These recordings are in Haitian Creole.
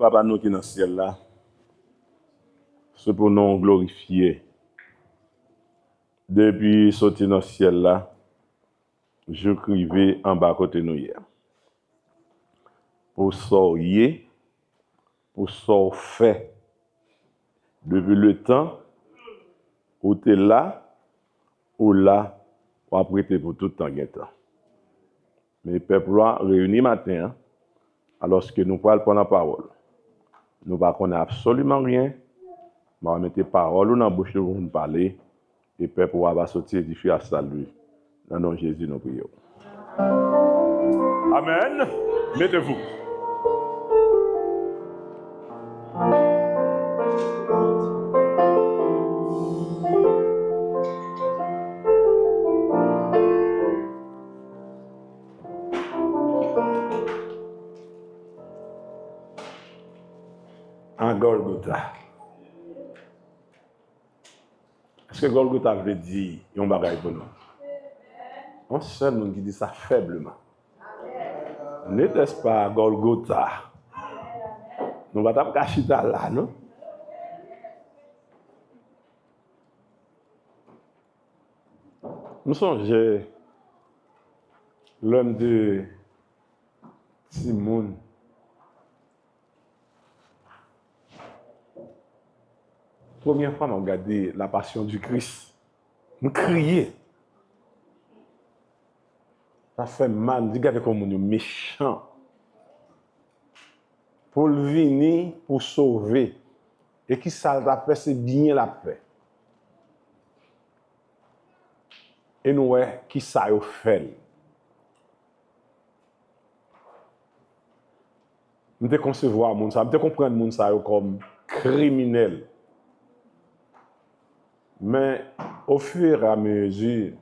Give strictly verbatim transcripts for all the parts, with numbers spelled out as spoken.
Papa nou ki nan syèl la, se pou non w glorifye. Depi soti nan syèl la, jouk rive anba kote nou ye. Pou sa w ye, pou sa w fè. Depi letan ou te la, ou la, w ap rete pou tout tan gen tan. Men pèp ou a reyini maten an, alòske nou pral pran lapawòl. Nou pa konnen absoliman ryen, m a mete pawòl ou nan bouch nou pou nou pale, e pèp ou a va soti edifye a sali. Nan non Jezi nou priye w. Amen. Mettez-vous. An Gòlgota. Èske Gòlgota vle di yon bagay pou nou? Yon sèl moun ki di sa fèbleman. N'était-ce pas Golgotha? Nou pa t ap ka chita la, non? M sonje lè m te timoun. Premye fwa m ap gade La Passion du Christ, m kriye. Sa fè m mal, m di, "Gade kòman moun yo mechan." Pou l vini, pou sove. E ki sa l t ap fè, se byen l ap fè. E nou wè ki sa yo fè l. M te konsevwa moun sa, m te konprann moun sa yo kòm kriminèl. Men, ofiramezi,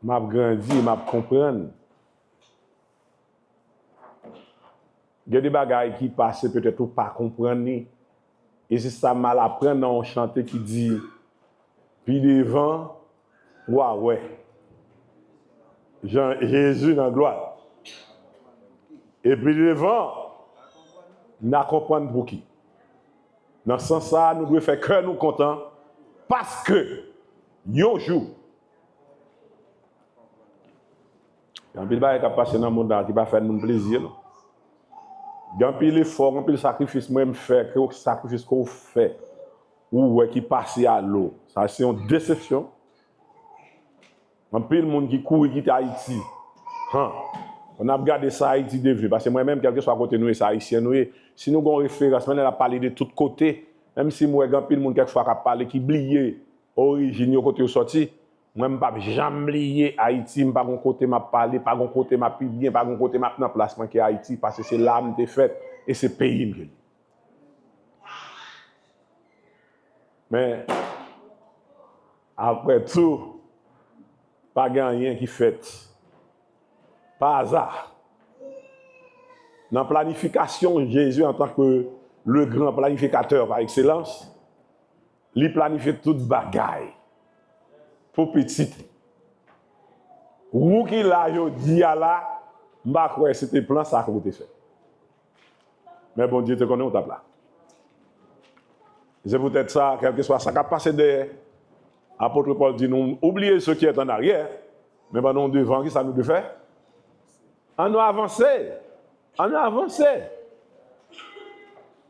m ap grandi, m ap konprann. Gen de bagay ki pase, petèt ou pa konprann li. E se sa m al aprann nan yon chante ki di, "Pi devan, w a wè Jan Jezi nan glwa." E pi devan, n a konprann pouki. Nan sans sa a, nou dwe fè kè nou kontan, paske yon jou, gen anpil bagay k ap pase nan mond la ki pa fè moun plezi, non. Gen anpil efò, gen anpil sakrifis mwen m fè, ke w, sakrifis ke w fè, ou wè ki pase a lo. Sa se yon desepsyon. Anpil moun ki kouri kite Ayiti. Han. N ap gade sa Ayiti devni. Paske mwen menm, kèlkeswa kote nou ye, se Ayisyen nou ye. Si nou gen yon referans, menm lè n ap pale de tout kote, menm si m wè gen anpil moun kèkfwa k ap pale ki bliye orijin yo, kote yo sòti, mwen, m p ap janm bliye Ayiti. M pa gon kote m ap pale, pa gon kote m ap pi byen, pa gon kote m ap nan plas mwen ke Ayiti, paske se la m te fèt e se peyi m ke li. Men, apre tou, pa gen anyen ki fèt pa aza. Nan planifikasyon Jezi antanke le grand planificateur par excellence, li planifye tout bagay pou pitit li. Ou ki la jodi a la, m pa kwè se te plan sa ke w te fè. Men Bondye te konnen w t ap la. Se poutèt sa, kèlkeswa sa k ap pase dèyè, apot Pòl di nou, "Oubliez ce qui est en arrière, men pandan nou devan, ki sa nou dwe fè? An nou avanse, an nou avanse."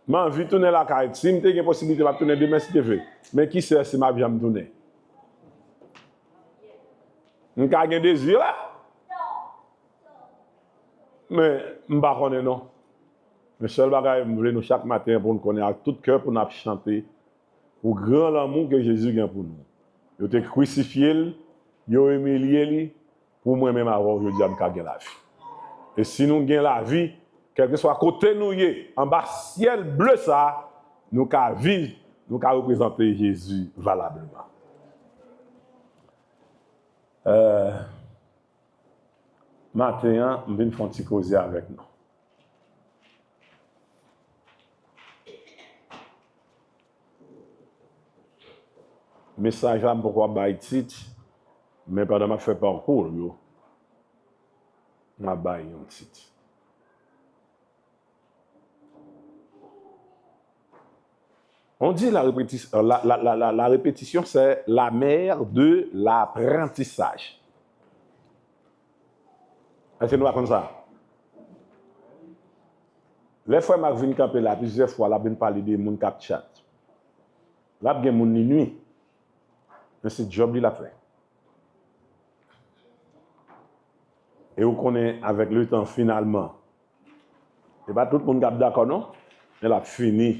M anvi tounen lakay. Si m te gen posiblite, m ap tounen demen, si Dye vle. Men ki sè si m ap janm tounen? M ka gen dezi la. Men, m pa konnen non. Men sèl bagay m vle nou chak maten pou n konnen ak tout kè pou n ap chante pou gran lanmou ke Jezi gen pou nou. Yo te krisifye l, yo imilye li, pou mwen menm avè w jodi a m ka gen lavi. E si nou gen lavi, kèlkeswa kote nou ye, anba syèl ble sa a, nou ka viv, nou ka reprezante Jezi valableman. Euh, Maten an, m vin fè yon ti koze avèk nou. Mesaj la, m poko ap bay tit, men pandan m ap fè pakou yo, m ap bay yon tit. On dit la répétition, la, la, la, la, la répétition, c'est la mère de l'apprentissage. Èske nou pa konn sa? Lè frè Mak vin kanpe la plizyè fwa, l ap vin pale de moun k ap tchat. L ap gen moun li nwi. Men se djòb li l ap fè. E ou konnen, avèk letan, finalman, se pa tout moun k ap dakò, non, men l ap fini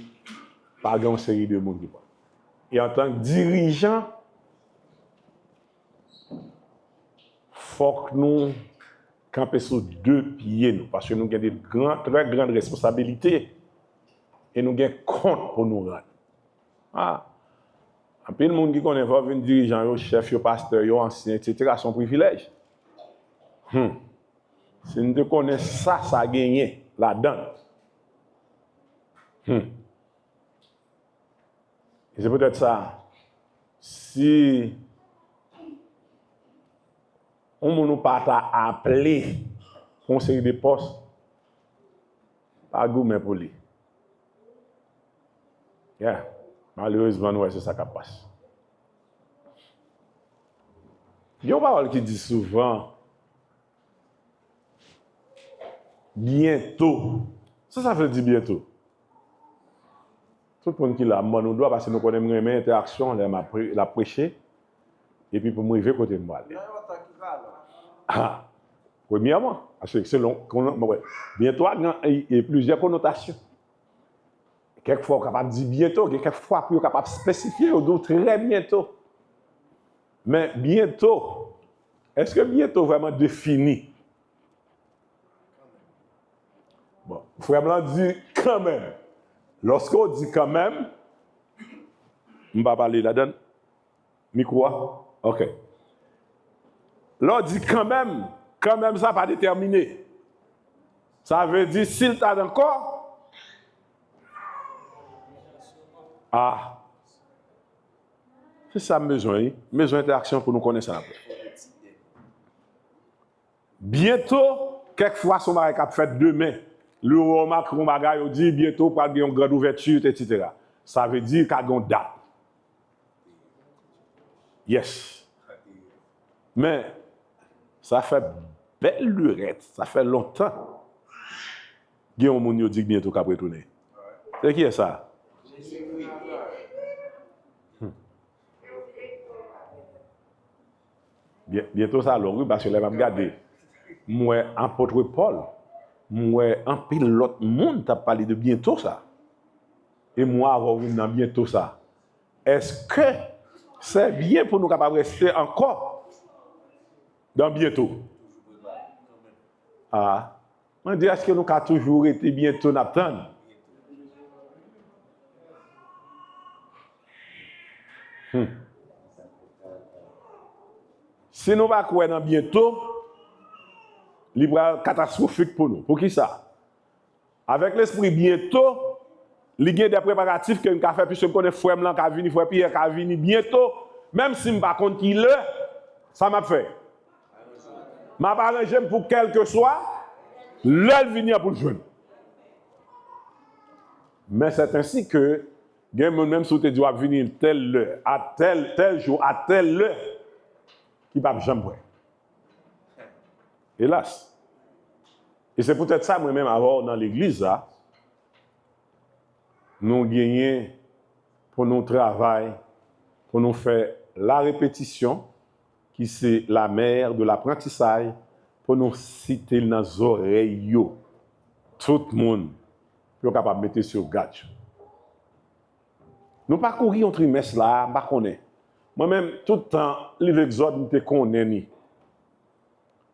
pa gen yon seri de moun ki pran. E antank dirijan, fòk nou kanpe sou de pye nou, paske nou gen de gran, trè gran responsabilite e nou gen kont pou nou rann. Ah, anpil moun ki konnen fò vin dirijan yo, chèf yo, pastè yo, ansyen, etsetera, se yon privilèj. Hmm. Si n te konnen sa, sa genyen ladan l. Hmm. E se poutèt sa, si yon moun ou pa ta aple pou yon seri de pòs, pa goumen pou li. Yeah. Malerezman, nou wè se sa k ap pase. Gen yon pawòl ki di souvan, byento. Sa sa vle di byento? Tout moun ki la, m ban nou dwa, paske nou konnen m renmen entèraksyon lè m ap pre-, l ap preche, epi pou m rive kote m prale. Ah, premyèman, paske selon, kono-, bon, wè, byento a gen, e, e plizyè konotasyon. Kèk fwa, ou kapab di byento, gen kèk fwa pou yo kapab espesifye, yo di w trè byento. Men byento, èske byento vrèman defini? Bon, frè m lan di kanmenm. Lòske w di kanmenm, m pa pale ladan l. Mikwo a? Ok. Lè w di kanmenm, kanmenm sa pa detèmine. Sa vle di, si l ta ankò, ah, se sa m bezwen, wi. M bezwen entèraksyon pou nou konnen sa n ap fè. Byento, kèk fwa, se yon bagay k ap fèt demen. Lè yo remake yon bagay, yo di, byento, pral gen yon grand ouverture, etsetera. Sa vle di, ka gen yon dat. Yes. Men, sa fè bèl lurèt, sa fè lontan. Gen yon moun yo di k byento k ap retounen. Se kiyès sa? Hmm. Byen-, byento sa long, wi, paske lè m ap gade, m wè apot Pòl, m wè anpil lòt moun t ap pale de byento sa. E m wè avè w vin nan byento sa. Èske se byen pou nou kapab rete ankò nan byento? Ah. Mwen di, èske nou ka toujou rete byento n ap tann? Hmm. Si nou pa kwè nan byento, li pral katastwofik pou nou. Poukisa? Avèk lespri byento, li gen de preparatif ke n ka fè, piske m konnen frè m lan ka vini, frè Pyè ka vini byento, menm si m pa konn ki lè, sa m ap fè? M ap aranje m pou kèlkeswa lè l vini an pou l jwenn. Men sèt ensi ke gen moun, menm si w te di w ap vini tèl lè, a tèl, tèl jou, a tèl lè, ki p ap janm prè. Elas. E se poutèt sa, mwen menm avè w nan legliz la, nou genyen pou nou travay, pou nou fè la répétition, ki se la mère de l'apprentissage, pou nou site l nan zòrèy yo. Tout moun, pou yo kapab mete sou gad yo. Nou pa kouri yon trimès la, m pa konnen. Mwen menm, tout tan, liv Egzòd, m te konnen li.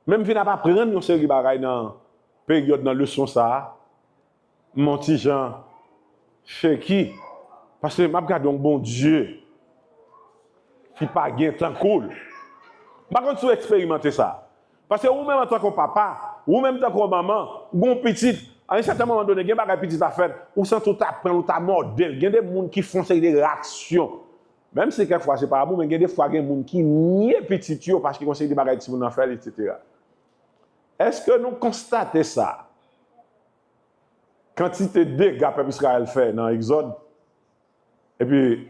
Men m vin ap aprann yon seri bagay nan peryòd, nan leson sa a. M on ti jan shaky, paske m ap gade yon Bondye ki pa gen tankou l. M pa konn si w eksperimante sa. Paske ou menm antanke yon papa, ou menm tanke yon manman, ou gen yon pitit, a yon sèten moman done, gen bagay pitit la fè, ou santi w ta pran l, ou ta mòde l. Gen de moun ki fè yon seri de reyaksyon. Menm si kèk fwa se pa amou, men gen de fwa gen moun ki nye pitit yo paske gen yon seri de bagay timoun nan fè l, etsetera. Èske nou konstate sa? Kantite dega pèp Izrayèl fè nan Egzòd, Epi,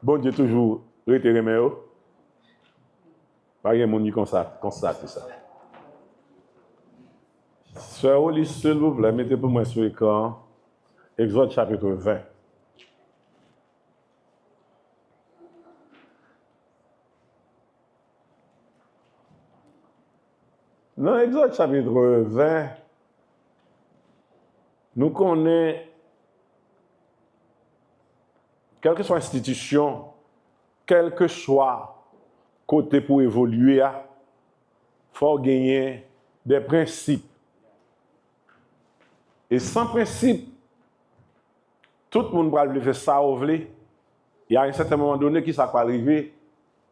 Bondye toujou rete renmen yo. Pa gen moun ki konsa, konstate sa. Sè Oli, silvouplè, mete pou mwen sou ekran an, Egzòd chapit ven. Nan Egzòd chapit ven, nou konnen, kèlkeswa enstitisyon, kèlkeswa kote pou evolye a, fò w genyen de prensip. E san prensip, tout moun pral vle fè sa yo vle. E a yon sèten moman done, ki sa k pral rive?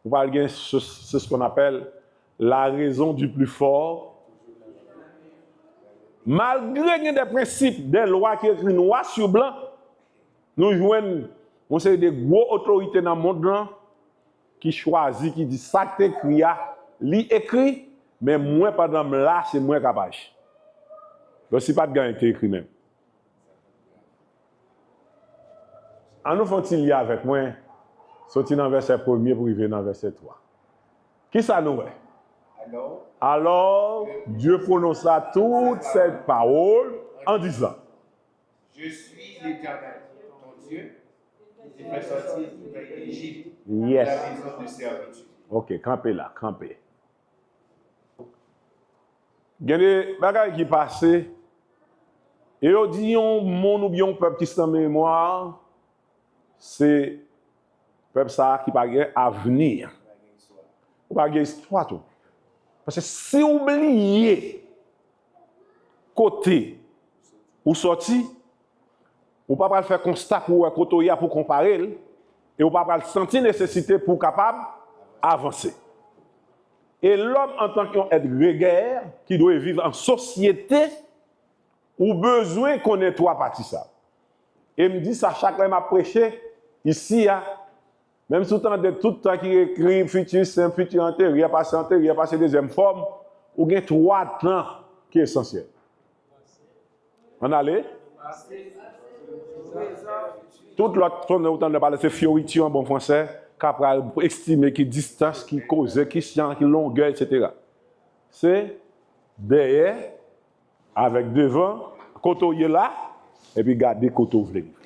Ou pral gen se, se ce qu'on appelle la raison du plus fort. Malgre gen de prensip, de lwa ki ekri nwa sou blan, nou jwenn yon seri de gwo otorite nan mond lan ki chwazi, ki di sa k te ekri a, li ekri, men mwen pandan m la, se mwen k ap aji. Bon, si pa t gen anyen ki te ekri menm. An nou fè yon ti li avèk mwen, soti nan vèsè premye pou rive nan vèsè twa. Ki sa nou wè? Alors, Dieu prononça toutes ces paroles en disant, Je suis l'Éternel, ton Dieu, qui te fait sortir du pays d'Égypte, de la maison de servitude. Ok, kanpe la, kanpe. Gen de bagay ki pase, e yo di yon moun oubyen yon pèp ki san memwa, se pèp sa a ki pa gen avni. Ou pa gen istwa tou. Paske si w bliye kote ou sòti, ou pa pral fè konsta pou w wè kote w ye a pou w konpare l, e w pa pral santi nesesite pou w kapab avanse. E lòm, antanke yon èt gregè ki dwe viv an sosyete, ou bezwen konnen twa pati sa. E m di sa chak lè m ap preche isi a, menm si w tande tout tan ki ekri, fiti senp, fiti anterye, pase anterye, pase dezyèm fòm, ou gen twa tan ki esansyèl. Ann ale. Tout lòt, ou tande pale, se fioriti an bon fransè, ka pral estime ki distans, ki koze, ki jan, ki longè, etsetera. Se dèyè, avèk devan, kote w ye la, epi gade kote w vle rive.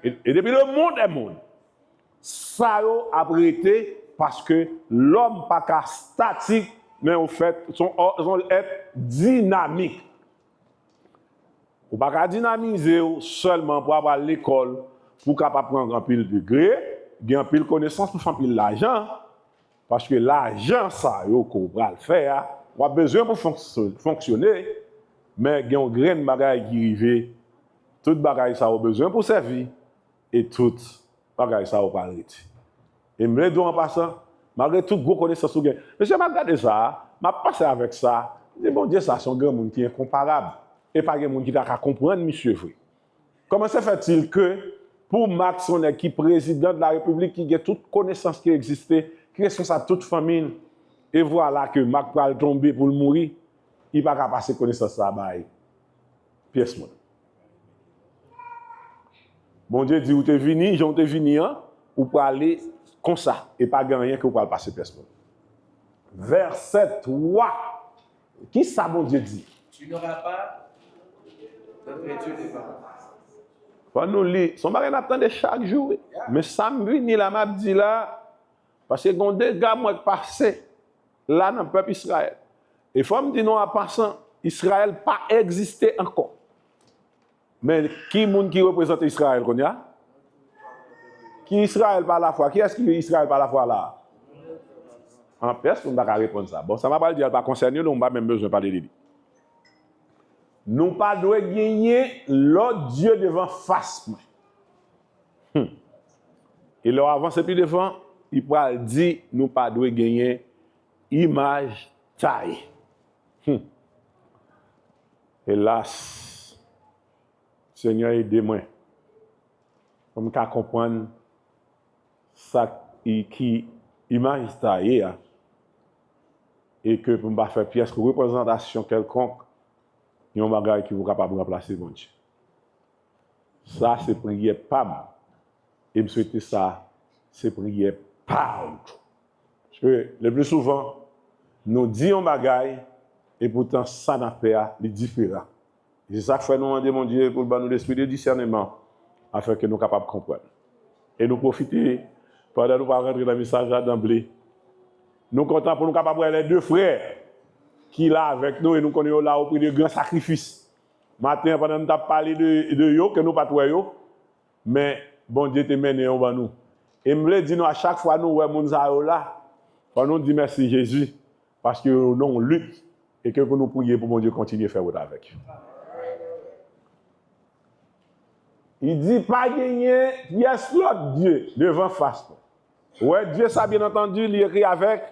E, e depi le monde est monde, sa yo ap rete paske lòm pa ka statik, men ou fèt, se yon, se yon èt dinamik. Ou pa ka dinamize w sèlman pou ap al lekòl, pou w kapab pran anpil degre, gen anpil konesans pou fè anpil lajan. Paske lajan sa yo ke w pral fè a, w ap bezwen pou fonksyon-, fonksyone, men gen yon grenn bagay ki rive, tout bagay sa yo bezwen pou sèvi, e tout bagay sa yo pral rete. E m vle di w an pasan, malgre tout gwo konesans ou gen, mesye, m ap gade sa a, m ap panse avèk sa, m di, Bondye, sa se yon granmoun ki enkonparab, e pa gen moun ki ta ka konprann misye vre. Comment se fait-il que pou Max, yon nèg ki prezidan de la repiblik, ki gen tout konesans ki egziste, ki responsab tout fanmi l, e vwala ke Max pral tonbe pou l mouri, li pa ka pase konesans sa bay pyès moun? Bondye di ou te vini, jan ou te vini an, ou prale konsa, e pa gen anyen ke ou pral pase pyès moun. Vèsè twa. Ki sa Bondye di? Tu n'auras pas d'autre Dieu devant moi. Fò nou li. Se yon bagay n ap tande chak jou, wi. Men sa m vini la, m ap di la, paske gen yon dega m wè k pase la nan pèp Izrayèl. E fò m di nou an pasan, Izrayèl pa egziste ankò. Men ki moun ki reprezante Izrayèl kounye a? Ki Izrayèl pa lafwa? Kiyès ki Izrayèl pa lafwa la a? An, pèsonn pa ka reponn sa. Bon, sa m ap pral di a pa konsène nou, m pa menm bezwen pale de li. Nou pa dwe genyen lòt dye devan fas mwen. Hmm. E lè w avanse pi devan, li pral di nou pa dwe genyen imaj taye. Hmm. Elas, Senyè, ede mwen pou m ka konprann sa ki, ki imaj sa ye a, e ke pou m pa fè pyès reprezantasyon kèlkonk yon bagay ki pou kapab ranplase Bondye. Sa se priyè pa m. E m swete sa se priyè pa w tou. Paske le pli souvan, nou di yon bagay, e poutan sa n ap fè a, li diferan. E se sa k fè nou mande Bondye pou l ban nou lespri de disèneman, afin ke nou kapab konprann. E nou pwofite, pandan nou pa rantre nan mesaj la danble, nou kontan pou nou kapab wè lè de frè ki la avèk nou, e nou konnen yo la o pri de gran sakrifis. Maten an, pandan nou t ap pale de, de yo, ke nou pa t wè yo, men Bondye te mennen yo ban nou. E m vle di nou, a chak fwa nou wè moun sa yo la, fò nou di mèsi Jezi, paske yo nan yon lit, e ke pou nou priye pou Bondye kontinye fè wout avèk yo. Li di, pa genyen pyès lòt dye devan fas mwen. Ou wè, Dye sa, byen antandi, li ekri avèk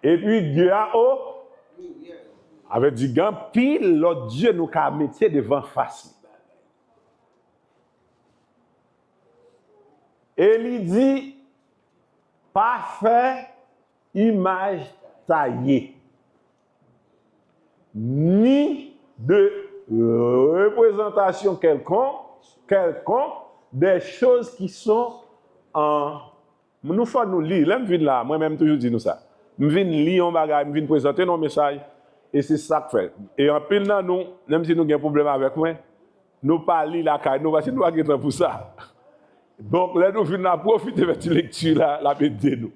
epi Dye a o, avè di gen anpil lòt dye nou ka mete devan fas li. E li di, pa fè imaj taye, ni de reprezantasyon kèlkonk, kèlkonk, des choses qui sont en Nou fò nou li. Lè m vin la, mwen menm m toujou di nou sa. M vin li yon bagay, m vin prezante nou yon mesaj, e se sa k fè. E anpil nan nou, menm si nou gen pwoblèm avèk mwen, nou pa li lakay nou, paske nou pa gen tan pou sa. Donk, lè nou vin la, pwofite fè ti lekti la, l ap ede nou.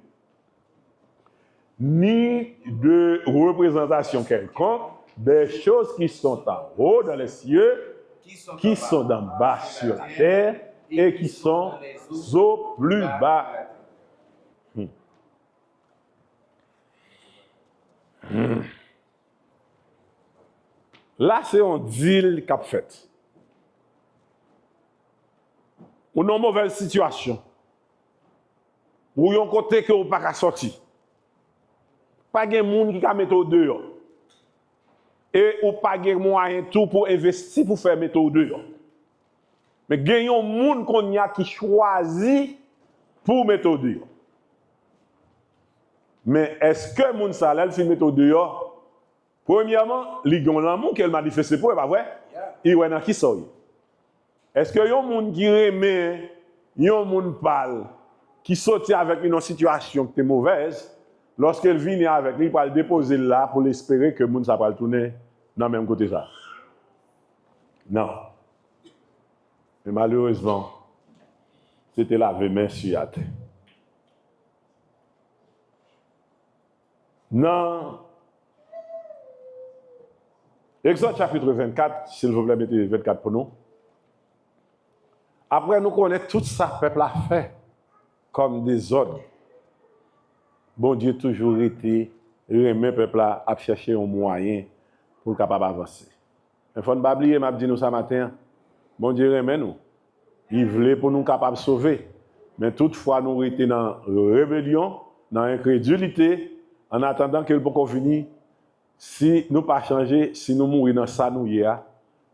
Ni de représentation quelconque des choses qui sont en haut dans les cieux, qui sont en bas sur la terre et qui sont au plus bas. Hmm. Hmm. La, se yon dil k ap fèt. Ou nan yon movèz sitiyasyon. Ou yon kote ke ou pa ka sòti. Pa gen moun ki ka mete w deyò. E ou pa gen mwayen tou pou envesti pou fè mete w deyò. Men gen yon moun kounye a ki chwazi pou mete w deyò. Men èske moun sa, lè l fin mete w deyò, premyèman, li gen yon lanmou ke l manifeste pou ou, e pa vre? Li wè nan kisa w ye. Èske yon moun ki renmen yon moun pa l, ki soti avèk li nan yon sitiyasyon ki te movèz, lòske l vini avèk li, li pral depoze l la pou l espere ke moun sa pral tounen nan menm kote sa? Non. Men malerezman, se te lave men si atè. Nan Egzòd chapit vennkat, silvouplè, mete vennkat pou nou. Apre nou konnen tout sa pèp la fè kòm dezòd, Bondye toujou rete renmen pèp la, ap chèche yon mwayen pou l kapab avanse. Men fò n pa bliye, m ap di nou sa maten an, Bondye renmen nou. Li vle pou nou kapab sove. Men toutfwa nou rete nan rebelyon, nan enkredilite, an atandan ke l poko vini, si nou pa chanje, si nou mouri nan sa nou ye a,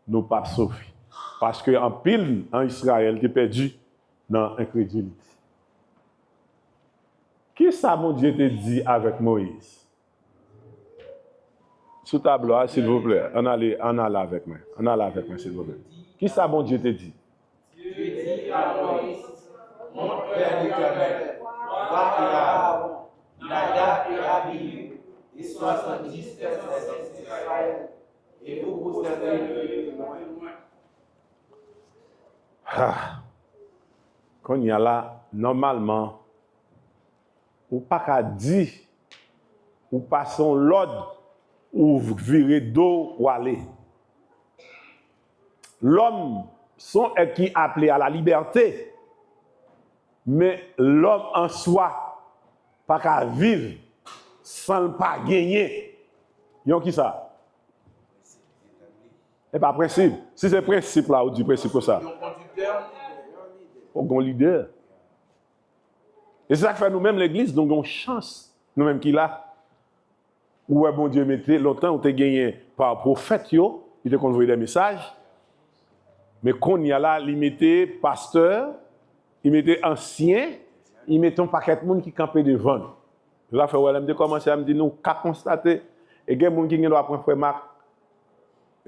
nou p ap sove. Paske anpil an Izrayèl te pèdi nan enkredilite. Kisa Bondye te di avèk Moyiz? Sou tablo a, silvouplè, ann ale, ann ale avèk mwen. Ann ale avèk mwen, silvouplè. Kisa Bondye te di? Dieu dit à Moïse, monte vers l'Éternel, toi et Aaron, Nadab et Abihu, et soixante-dix des ancêtres d'Israël, et vous vous éloignez de moi. Ha! Kounye a la, nòmalman, ou pa ka di, ou pase yon lòd, ou vire do, ou ale. Lòm se yon èt ki aple a la libète, men lòm an swa pa ka viv san l pa genyen yon kisa? E pa prensip. Si se prensip la, ou di prensip konsa. Ou gon lidè. E se sa k fè nou menm legliz, nou gon chans, nou menm ki la. Ou wè Bondye mete, lontan ou te genyen pa pwofèt yo, li te konn voye de mesaj. Men kounye a la, li mete pastè, li mete ansyen, li mete yon pakèt moun ki kanpe devan nou. Se sa fè w wè lè m te kòmanse a, m di nou ka konstate, e gen moun ki gen dwa pran frè Mak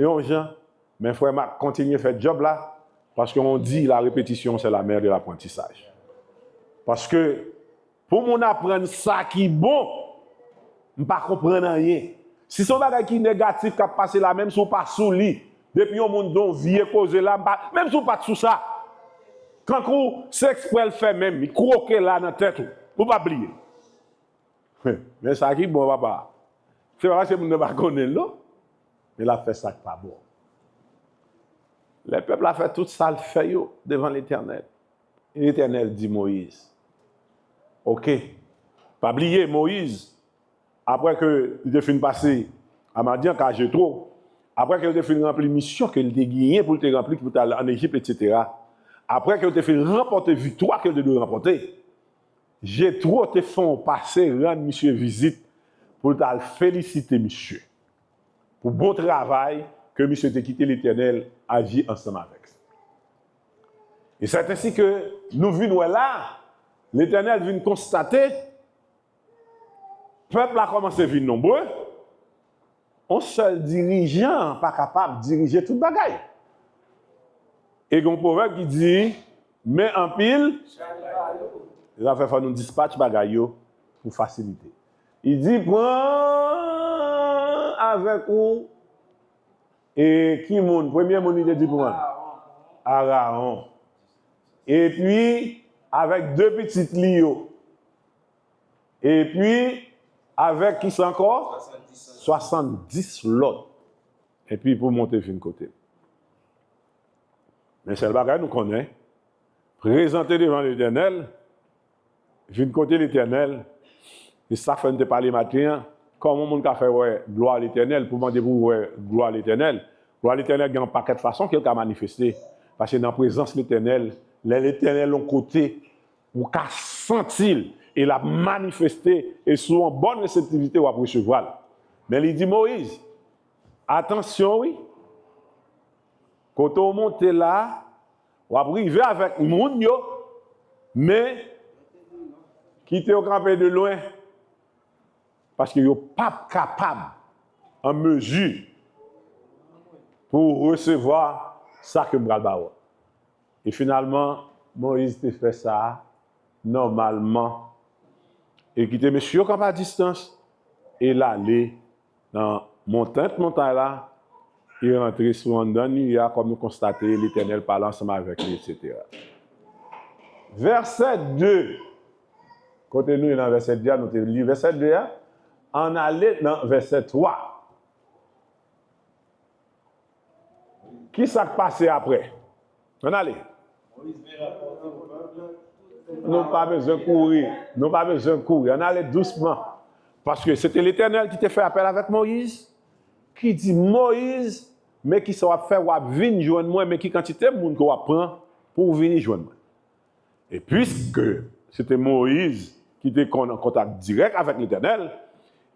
yon jan, men frè Mak kontinye fè djòb la, Paske on di la répétition c'est la mère de l'apprentissage. Paske pou moun aprann sa ki bon, m pa konprann anyen. Si se yon bagay ki negatif k ap pase la, menm si w pa sou li, depi yon moun di yon vye koze la, m pa, menm si w pa t sou sa, kankou se eksprè l fè menm, li kwoke la nan tèt ou, ou pa bliye. Men sa ki bon, papa. Se pa paske moun nan pa konnen l, non. Men l ap fè sa k pa bon. Lè pèp la fè tout sa l fè yo devan Letènèl, Letènèl di Moyiz, oke, pa bliye, Moyiz, apre ke li te fin pase a Madyan ka Jetwo, apre ke li te fin ranpli misyon ke li te genyen pou l te ranpli, pou l te al ann Ejip, etsetera, apre ke li te fin ranpòte viktwa ke li te dwe ranpòte, Jetwo te fè yon pase rann misye vizit pou l t al felisite misye pou bon travay ke misye te kite Letènèl aji ansanm avèk li. E sètensi ke nou vin wè la, Letènèl vin konstate pèp la kòmanse vin nonbre, on sèl dirijan pa kapab dirije tout bagay. E gen yon pwovèb ki di, men anpil, sa fè fò nou dispatch bagay yo pou fasilite. Li di, pran avèk ou, e ki moun? Premye moun li te di pran? Arawon. Epi, avèk de pitit li yo. Epi, avèk kisa ankò? Swasanndis lòt. Epi, pou monte vin kote m. Men sèl bagay nou konnen, prezante devan Letènèl, vin kote Letènèl, e sa fè n te pale maten an, kòman moun ka fè wè glwa Letènèl, pou mande pou wè glwa Letènèl? Glwa Letènèl gen yon pakèt fason ke l ka manifeste. Paske nan prezans Letènèl, lè Letènèl yon kote, ou ka santi l, e l ap manifeste, e sou yon bòn reseptivite, w ap resevwa l. Men li di Moyiz, atansyon wi, kote w monte la, w ap rive avèk moun yo, men kite yo kanpe de lwen, paske yo p ap kapab an mezi pou resevwa sa ke m pral ba w. E finalman, Moyiz te fè sa nòmalman, e kite mesye yo kanpe a distans, e l ale nan montant montay la, e rantre sou anndan niye a, kòm nou konstate Letènèl pale ansanm avèk li, etsetera. Vèsè de, kote nou ye nan vèsè de a, nou te li vèsè de a, ann ale nan vèsè twa. Kisa k pase apre? Ann ale. Nou pa bezwen kouri. Nou pa bezwen kouri. Ann ale dousman. Paske se te Letènèl ki te fè apèl avèk Moyiz, ki di, Moyiz, men kisa w ap fè, w ap vin jwenn mwen, men ki kantite moun ke w ap pran pou w vini jwenn mwen. E piske se te Moyiz ki te konn an kontak dirèk avèk Letènèl,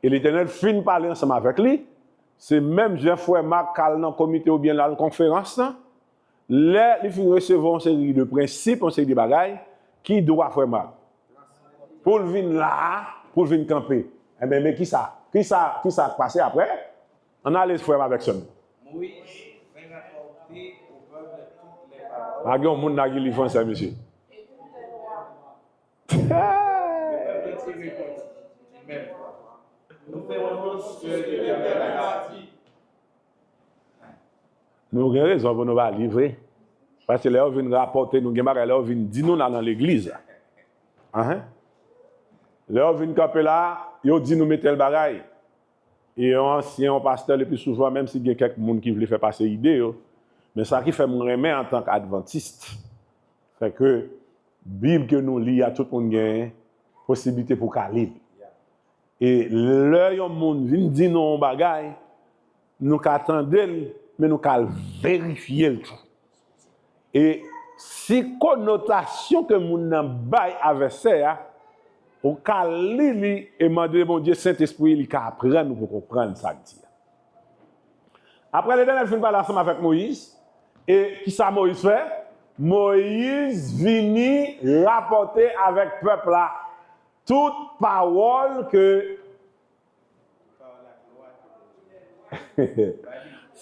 e Letènèl fin pale ansanm avèk li, se menm jan frè Mak al nan komite oubyen l al konferans lan, lè li fin resevwa yon seri de prensip, yon seri de bagay, ki dwa frè Mak? Pou l vin la a, pou l vin kanpe. Enben, men kisa? Kisa, kisa k pase apre? Ann ale frè m avèk sè m. Moïse vint rapporter au peuple toutes les paroles. Pa gen yon moun la ki li fransè, mesye. Le peuple entier répondit du même. Nous ferons tout ce que l'Éternel a dit. Nou gen rezon pou nou pa li vre. Paske lè yo vin rapòte nou, gen bagay lè yo vin di nou la nan legliz la. Anhen. Lè yo vin kanpe la, yo di nou men tèl bagay. E yon ansyen, yon pastè, le pli souvan, menm si gen kèk moun ki vle fè pase ide yo, men sa ki fè m renmen antank advantis, se ke Bib ke nou li a, tout moun gen posiblite pou ka li l. E lè yon moun vin di nou yon bagay, nou ka tande l, men nou ka al verifye l tou. E si konotasyon ke moun nan bay a vèsè a, ou ka li li e mande Bondye Sentespri li ka aprann ou pou konprann sa k di a. Apre Letènèl fin pale ansanm avèk Moyiz, e kisa Moyiz fè? Moyiz vini rapòte avèk pèp la tout pawòl ke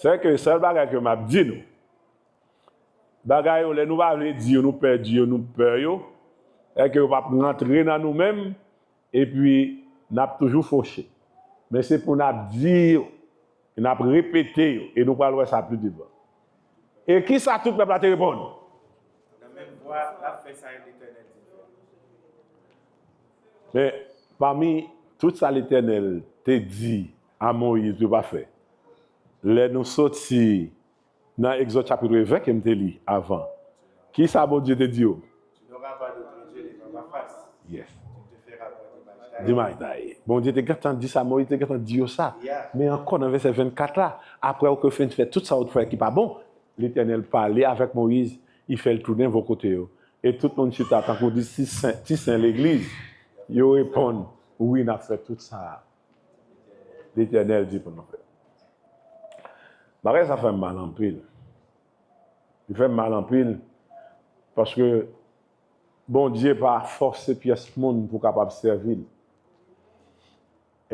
Se ke sèl bagay ke m ap di nou, Bagay yo, lè nou pa vle di yo, nou pè di yo, nou pè yo, èske yo p ap rantre nan nou menm, epi n ap toujou foche. Men se pou n ap di yo, e n ap repete yo, e nou pral wè sa pi devan. E ki sa tout pèp la te reponn? Nan menm vwa, n ap fè sa Letènèl di fè. Men, pami tout sa Letènèl te di a Moyiz pou yo pa fè, lè nou soti nan Egzòd chapit ven ke m te li avan, ki sa Bondye te di yo? Tu n'auras pas d'autre Dieu devant ma face. Yes. Tu te feras pas d'image taillée. D'image taillée. Bondye te gentan di sa, Moyiz te gentan di yo sa. Men ankò nan vèsè vennkat la, apre w ke fin fè tout sa w t fè ki pa bon, Letènèl pale avèk Moyiz, li fè l tounen bò kote yo. E tout moun chita tankou di ti sen, ti sen legliz, yo reponn, wi, n ap fè tout sa Letènèl di pou nou fè. Bagay sa fè m mal anpil. Li fè m mal anpil paske Bondye pa fòse pyès moun pou kapab sèvi l.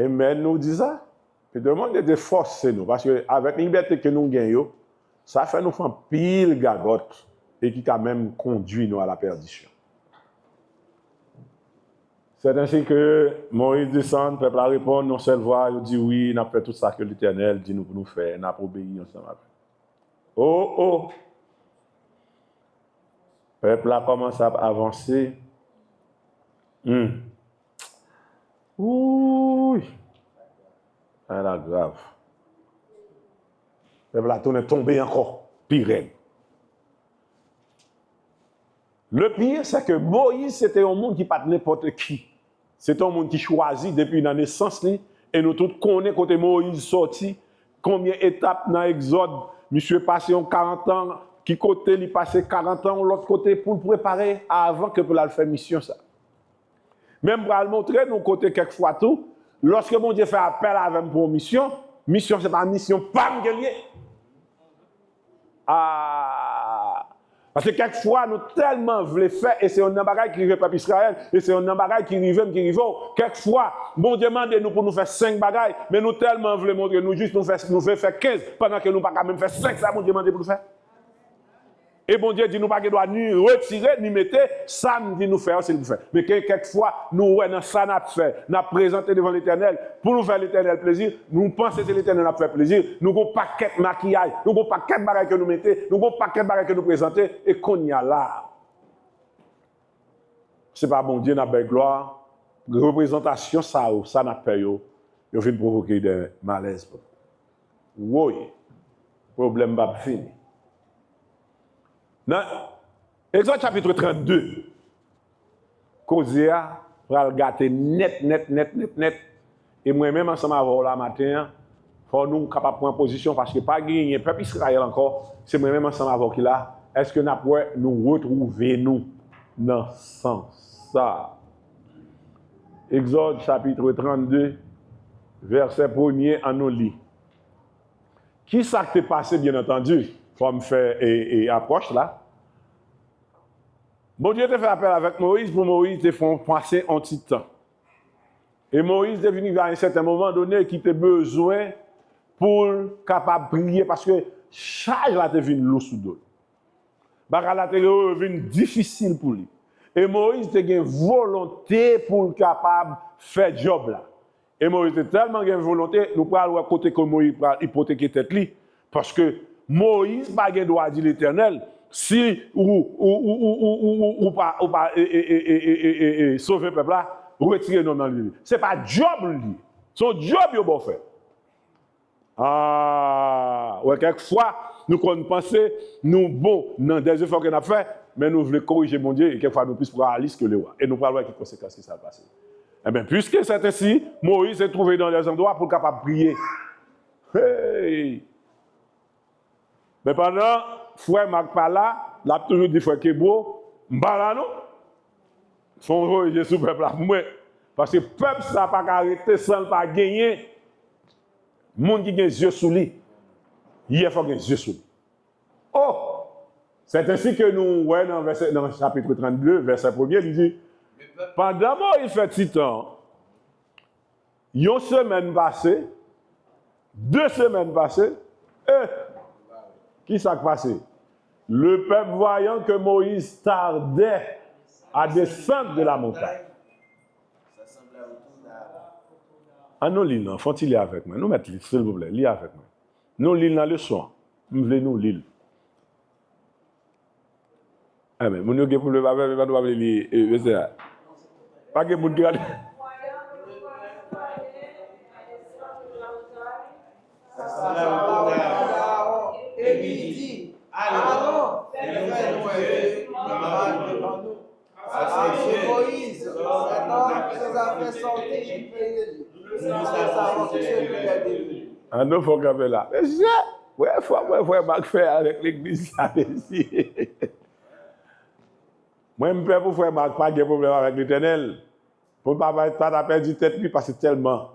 Amen, nou di sa? Petèt Bondye te fòse nou, paske avèk libète ke nou gen yo, sa fè nou fè anpil gagòt e ki ka menm kondui nou a la pèdisyon. C'est ainsi que Moïse descend, pèp la reponn yon sèl vwa, yo di, wi, n ap fè tout sa ke Letènèl di nou pou nou fè, n ap obeyi ansanm avè l. O, o! Pèp la kòmanse ap avanse. Hmm. Wouy! Bagay la grav. Pèp la tounen tonbe ankò, pi rèd. Le pire, c'est que Moïse, se te yon moun ki pa t nenpòt ki. Se te yon moun ki chwazi depi nan nesans li, e nou tout konnen kote Moyiz sòti, konbyen etap nan Egzòd, misye pase yon karant an, ki kote li pase karant an, yon lòt kote pou l prepare avan ke pou l al fè misyon sa. Men m pral montre nou kote kèk fwa tou, lòske Bondye fè apèl avè m pou yon misyon, misyon se pa misyon pa m ke l ye. Ah! Paske kèk fwa nou tèlman vle fè, e se yonn nan bagay ki rive pèp Izrayèl, e se yonn nan bagay ki rive m, ki rive w. Kèk fwa, Bondye mande nou pou nou fè senk bagay, men nou tèlman vle montre nou jis, nou fè, nou vle fè kenz, pandan ke nou pa ka menm fè senk sa Bondye mande pou nou fè. E Bondye di nou pa gen dwa ni retire, ni mete, sa m di nou fè an, se li pou fè. Men ke kèk fwa, nou wè nan sa n ap fè, n ap prezante devan Letènèl, pou nou fè Letènèl plezi, nou panse se Letènèl n ap fè plezi, nou gon pakèt makiyaj, nou gon pakèt bagay ke nou mete, nou gon pakèt bagay ke nou prezante, e kounye a la, se pa Bondye n ap bay glwa, reprezantasyon sa yo, sa n ap fè yo, yo vin pwovoke de malèz pou nou. Woy, pwoblèm p ap fini. Nan Egzòd chapit trannde, koze a pral gate nèt, nèt, nèt, nèt, nèt. E mwen menm ansanm avè w la maten an, fò nou kapab pran pozisyon paske pa genyen pèp Izrayèl ankò, se mwen menm ansanm avè w ki la. Èske n ap wè nou retwouve nou nan sans sa? Egzòd chapit trannde, vèsè premye, ann nou li. Ki sa k te pase, byennantandi? Fò m fè e, e apwòch la. Bondye te fè apèl avèk Moyiz pou Moyiz te fè yon pase yon ti tan. E Moyiz te vin rive a yon sèten moman done ki te bezwen pou l kapab priye paske chaj la te vin lou sou do l. Bagay la te revin difisil pou li. E Moyiz te gen volonte pou l kapab fè djòb la. E Moyiz te tèlman gen volonte, nou pral wè kote ke Moyiz pral ipoteke tèt li. Paske Moyiz pa gen dwa di Letènèl, si ou, ou, ou, ou, ou, ou pa, ou pa e, e, e, e, e, e, e, e, sove pèp la, retire non nan li. Se pa djòb li ye. Se yon djòb yo ba w fè. Ah, wè, kèk fwa, nou konn panse nou bon nan dèzefò ke n ap fè, men nou vle korije Bondye, e kèk fwa nou plis moralis ke lewa. E nou pral wè ki konsekans ki sa pase. Enben, puiske sèt ensi, Moyiz te twouve nan dèzandwa pou l kapab priye. Hey! Men pandan frè Mak pa la, l ap toujou di, frè Kebwo, m pa la non. Fò w voye je sou pèp la pou mwen. Paske pèp sa pa ka rete san l pa genyen moun ki gen zye sou li. Yè fò gen zye sou li. Oh! C'est ainsi que nou wè nan vèsè, nan chapit trannde, vèsè premye, li di, pandan Moyiz fè ti tan, yon semèn pase, de semèn pase, e ki sa k pase? Le peuple voyant que Moïse tardait à descendre de la montagne. An nou li l non, fè yon ti li avèk mwen. Nou mèt li, silvouplè, li avèk mwen. Nou li l nan leson an. M vle nou li l. Amèn. Moun yo gen pwoblèm avè m, epa nou pa vle li, e, mesye a. Pa gen moun ki rale. Epi li di, alon, fè nou wè Dye, nou va viv an nou. Paske Moïse, cet homme, nous a fait sortir du pays d'Égypte. Nous savons que ce qu'il est devenu. An nou fè kanpe la. Mesye, wè, fò mwen, frè Marc fè avèk legliz sa, mesye. Mwen, m pè pou frè Marc pa gen pwoblèm avèk Letènèl. Pou l pa, pa, pa ta pèdi tèt li, paske tèlman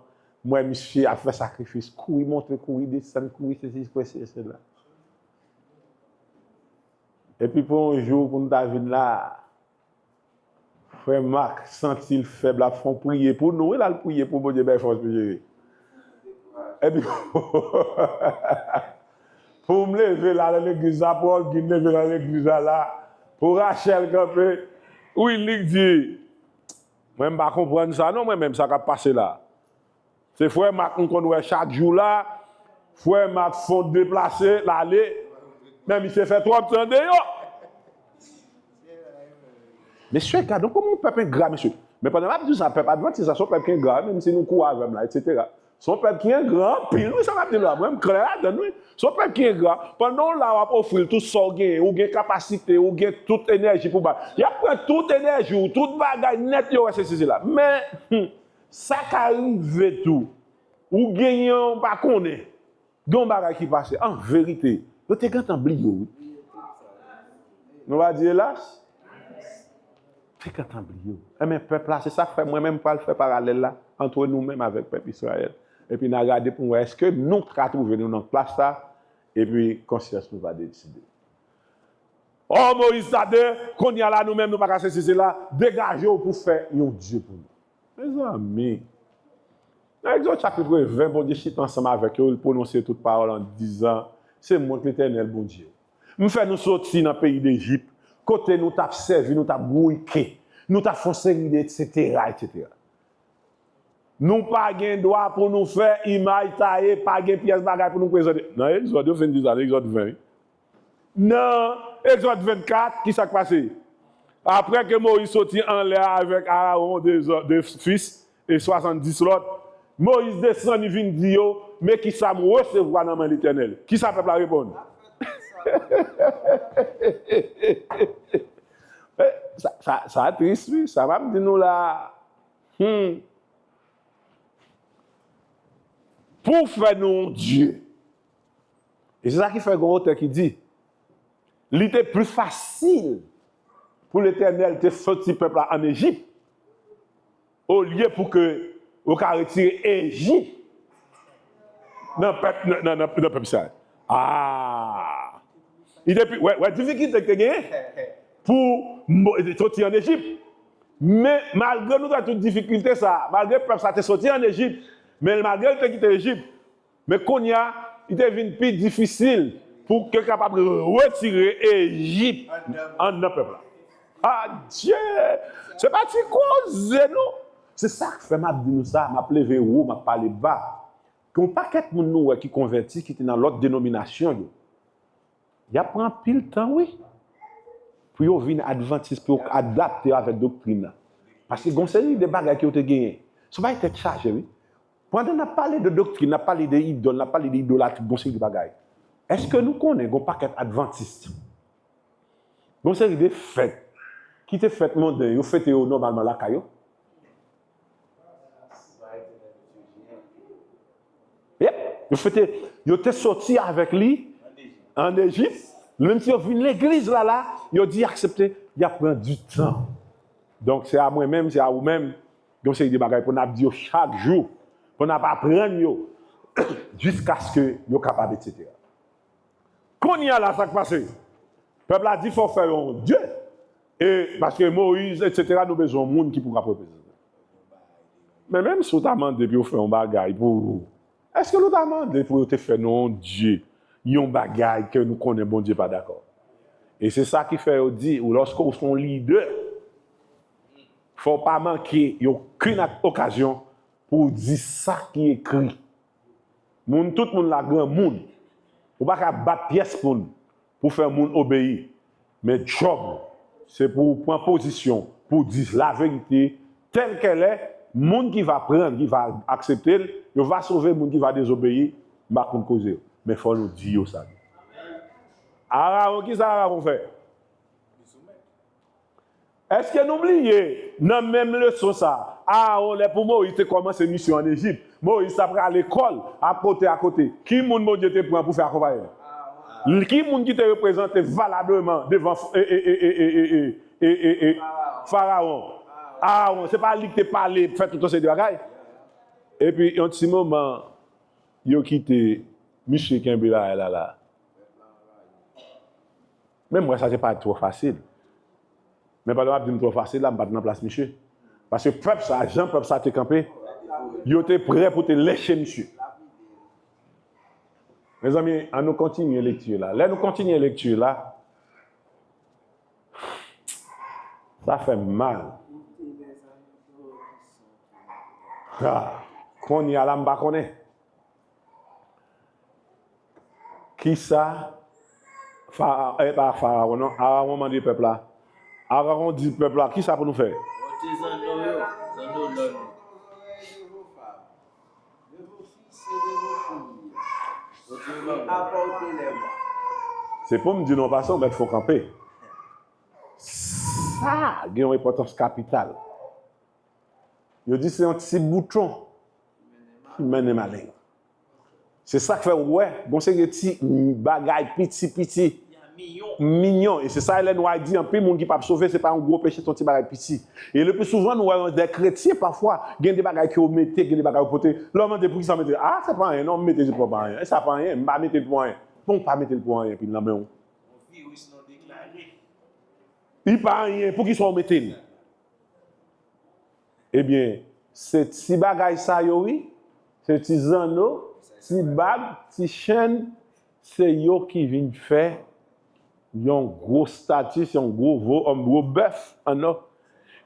m wè misye ap fè sakrifis, kouri monte, kouri desann, kouri sesi, kouri sesi, sela. Epi pou yon jou, pou nou ta vin la, frè Marc santi l fèb, l ap fè yon priye pou nou, wi, l al priye pou Bondye bay fòs pou jere. Epi, pou m leve la nan legliz la, pou Olguin leve nan legliz la, la, pou Rachel kanpe, wi, li di, mwen, m pa konprann sa, non, mwen menm, sa k ap pase la. Se frè Marc m konn wè chak jou la, frè Marc fon deplase, l ale, men misye fè twòp tan deyò. Mesye, gade kòman yon pèp engra, mesye. Men pandan m ap di sa, pèp advantis la, se yon pèp ki engra, menm si nou kou avè m la, etsetera. Se yon pèp ki engra anpil, wi, sa m ap di la. Mwen, m klè ladan l, wi. Se yon pèp ki engra. Pandan w la, w ap ofri l tout sa w genyen, ou gen kapasite, ou gen tout enèji pou bay. Y ap pran tout enèji w, tout bagay nèt, yo wè se, se, se la. Men, hmm, sa ka rive tou. Ou genyen, ou pa konnen. Gen yon bagay ki pase. An verite, yo te gentan bliye w, wi. Nou pa di elas? Te gentan bliye w. Enben, pèp la, se sa k fè mwen menm pral fè paralèl la, antre nou menm avèk pèp Izrayèl. Epi n a gade pou n wè èske nou ka twouve nou nan plas sa, epi konsyans nou va deside. O, Moyiz tande, kounye a la, nou menm, nou pa ka sezi sela, degaje w pou fè yon dye pou nou. Mezanmi, nan Egzòd chapit ven, Bondye chita ansanm avèk yo, li pwononse tout pawòl an dizan, se mwen k Letènèl Bondye w. M fè nou soti nan peyi Dejip, kote nou t ap sèvi, nou t ap gouye ke, nou t ap fè yon seri de etsetera, etsetera. Nou pa gen dwa pou nou fè imaj taye, pa gen pyès bagay pou nou prezante. Nan Egzòd, yo fin di sa, nan Egzòd ven, wi. Nan Egzòd vennkat, ki sa k pase? Apre ke Moyiz soti anlè a avèk Arawon, de, de fis, e swasanndis lòt, Moyiz desann, li vin di yo, men ki sa m resevwa nan men Letènèl. Ki sa pèp la reponn? Eh, sa, sa, sa tris, wi, sa m ap di nou la. Hmm. Pou fè nou yon dye. E se sa ki fè gen yon otè ki di, li te pli fasil pou Letènèl te soti pèp la ann Ejip, olye pou ke yo ka retire Ejip nan pèp, nan, nan, nan, nan pèp Izrayèl. Ah! Li te pi, wè, wè difikilte ki te genyen pou mo-, soti ann Ejip. Men, malgre nou wè tout difikilte sa, malgre pèp sa te soti ann Ejip, men malgre l te kite Ejip, men kounye a, li te vin pi difisil pou ke kapab retire Ejip anndan pèp la. Adye! Se pa ti koze, non! Se sa k fè m ap di nou sa, m ap leve wo, m ap pale ba. Gen yon pakèt moun nou wè ki konvèti, ki te nan lòt denominasyon yo. Y ap pran anpil tan, wi, pou yo vin advantis, pou yo adapte avèk doktrin nan. Paske gen yon seri de bagay ke yo te genyen. Se yon bagay tèt chaje, wi. Pandan n ap pale de doktrin, n ap pale de idòl, n ap pale de idolatri, gen yon seri de bagay. Èske nou konnen gen yon pakèt advantis? Gen yon seri de fèt ki te fèt monden, yo fete yo nòmalman lakay yo. Yep. Yo fete, yo te soti avèk li ann Ejip. Menm si yo vin legliz la, la, yo di aksepte, y ap pran di tan. Donk, se a mwen menm, se a ou menm, gen yon seri de bagay pou n ap di yo chak jou, pou n ap aprann yo, jiskaske yo kapab, etsetera. Kounye a la, sa k pase? Pèp la di, fò w fè yon dye. E, paske Moyiz, etsetera, nou bezwen yon moun ki pou ka reprezante. Men menm si w ta mande pou yo fè yon bagay pou ou, èske nou ta mande pou yo te fè nou yon dye, yon bagay ke nou konnen Bondye pa dakò? E se sa ki fè yo di, ou lòske w se yon lidè, fò w pa manke okenn ak-, okazyon pou w di sa ki ekri. Moun, tout moun la granmoun. Ou pa ka bat pyès moun pou fè moun obeyi. Men djòb ou, se pou w pran pozisyon, pou w di laverite, tèl kèl è, moun ki va pran, ki va aksepte l, yo va sove, moun ki va dezobeyi, m pa konn koze yo. Men fò nou di yo sa. Arawon, ki sa Arawon fè? Èske nou bliye, nan menm leson sa, Arawon, lè pou Moyiz te kòmanse misyon ann Ejip, Moyiz t ap rale kò l, ap pote akote. Ki moun Bondye te pran pou fè akonpaye l? Ki moun ki te reprezante valableman devan e, e, e, e, e, e, e, e, e, e, Farawon? Arawon, se pa li ki te pale, fè tout yon seri de bagay? Epi, yon ti moman, yo kite misye kenbe la, la, la. Men m wè sa te pa twò fasil. Men pandan m ap di m twò fasil la, m pa t nan plas misye. Paske pèp sa, jan pèp sa te kanpe, yo te prè pou te lèche misye. Mezanmi, ann nou kontinye lekti la. Lè nou kontinye lekti la, sa fè m mal. Ha, kounye a la, m pa konnen. Kisa Fara-, e pa Farawon, non, Arawon mande pèp la. Arawon di pèp la, kisa pou nou fè? Monte zanno yo, zanno lòn yo. Se pou m di nou an pasan, ou mèt fè w kanpe. Sa gen yon enpòtans kapital. Yo di se yon ti bouton ki mennen maleng. Se sa k fè w wè, gon seri de ti bagay piti, piti, minyon. E se sa Ellen White di, anpil moun ki p ap sove, se pa yon gwo peche, se yon ti bagay piti. E le pli souvan, nou wè de kretyen, pafwa, gen de bagay ke yo mete, gen de bagay yo pote. Lè w mande poukisa w mete, a, se pa anyen, non, m mete l pou pa anyen. E sa pa anyen, m pa mete l pou anyen. Bon, w pa mete l pou anyen, epi l nan men w. Li pa anyen, poukisa w mete l? Ebyen, se ti bagay sa yo, wi. Se ti zanno, ti bag, ti chenn, se yo ki vin fè yon gwo stati, se yon gwo vo, yon gwo bèf an nò.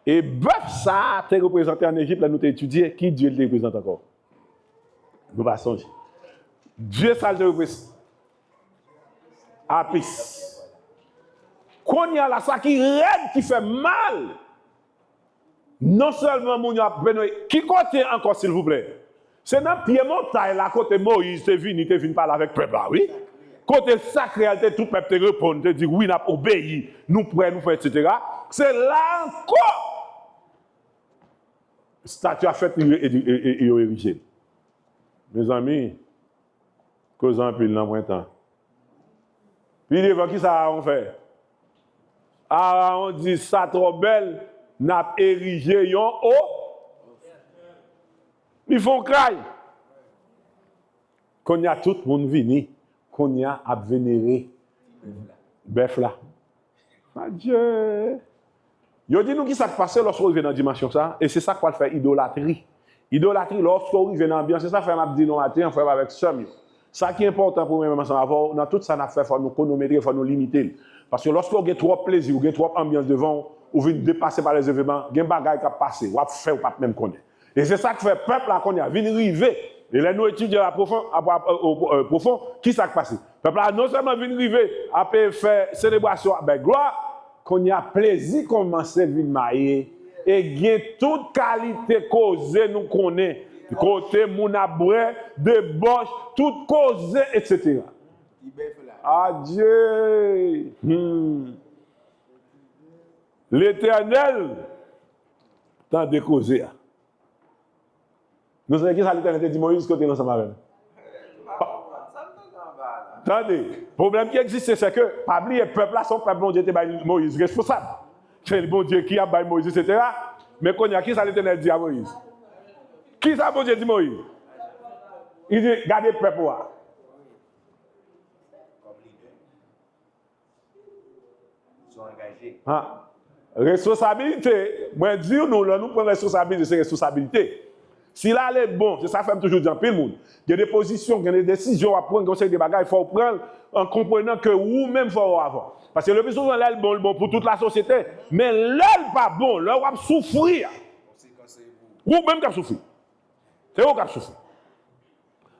E bèf sa a te reprezante ann Ejip, lè nou te etidye, ki dye l te reprezante ankò? Nou pa sonje. Dye sa l te reprezante. Apis. Kounye a la, sa ki rèd, ki fè mal, non sèlman moun yo ap benyen, ki kote ankò, silvouplè? Se nan pye montay la, kote Moyiz te vini, te vin pale avèk pèp la, wi. Kote l sakre a, te tout pèp te reponn, te di, wi, n ap obeyi, nou prè, nou fè, etsetera. Se la ankò, estati a fèt, e, e, e, e yo erije l. Mezanmi, koze anpil nan pwen tan. Pi devan, kisa Arawon fè? Arawon di, sa twò bèl, n ap erije yon o. Li fè yon kray. Kounye a, tout moun vini. Kounye a, ap venere bèf la. Adye! Yo di nou ki sa k pase lòske w rive nan dimansyon sa a, e se sa k pral fè idolatri. Idolatri, lòske w rive nan anbyans, se sa fè m ap di nou maten an, frè m avèk sè m yo. Sa ki enpòtan pou mwen menm ansanm avè w, nan tout sa n ap fè, fò nou kwonometre, fò nou limite l. Paske lòske w gen twòp plezi, w gen twòp anbyans devan w, ou vin depase pa lèzeveman, gen bagay k ap pase, w ap fè, w p ap menm konnen. E se sa k fè pèp la kounye a vin rive. E lè nou etidye l apwofon, apwa-, e, e, e, pwofon, ki sa k pase? Pèp la non sèlman vin rive ap fè selebrasyon, ap bay glwa, kounye a plezi kòmanse vin maye. E gen tout kalite koze nou konnen. Kote moun ap bwè, debòch, tout koze, etsetera. Adye! Hmm. Letènèl tande koze a. Nou sonje ki sa Letènèl te di Moyiz kote l ansanm avè l? Tande, pwoblèm ki egziste, se ke, pa bliye, pèp la se yon pèp Bondye te bay Moyiz responsab. Se Bondye ki ap bay Moyiz, etsetera. Men kounye a, ki sa Letènèl di a Moyiz? Ki sa Bondye di Moyiz? Li di, gade pèp ou a. Ha. Responsabilite, mwen di nou, lè nou pran responsabilite, se responsabilite. Si l ale bon, se sa fè m toujou di anpil moun, gen de pozisyon, gen de desizyon w ap pran, gen yon seri de bagay, fò w pran l an konprenan ke ou menm fò w avan. Paske le pli souvan, lè l bon, l bon pou tout lasosyete. Men lè l pa bon, lè w ap soufri a, ou menm k ap soufri. Se ou k ap soufri.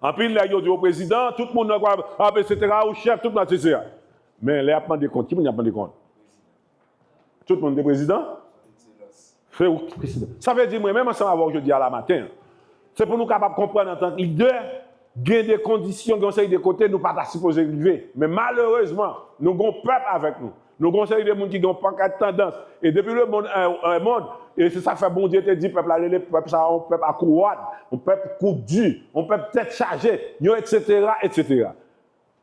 Anpil nèg yo di yo prezidan, tout moun nan kwa ap, etsetera, ou chèf, tout moun, etsetera. Men lè y ap mande kont, ki moun y ap mande kont? Tout moun te prezidan? Se ou ki prezidan. Sa vle di mwen menm ansanm avè w jodi a la maten an. Se pou nou kapab konprann antank lidè, gen de kondisyon, gen yon seri de kote nou pa ta sipoze rive. Men malerezman, nou gon pèp avèk nou. Nou gon seri de moun ki gen yon pakèt tandans. E depi le monde est monde, e se sa k fè Bondye te di pèp la rele pèp sa yon pèp a kou rad, yon pèp kou di, yon pèp tèt chaje, yon etsetera, etsetera.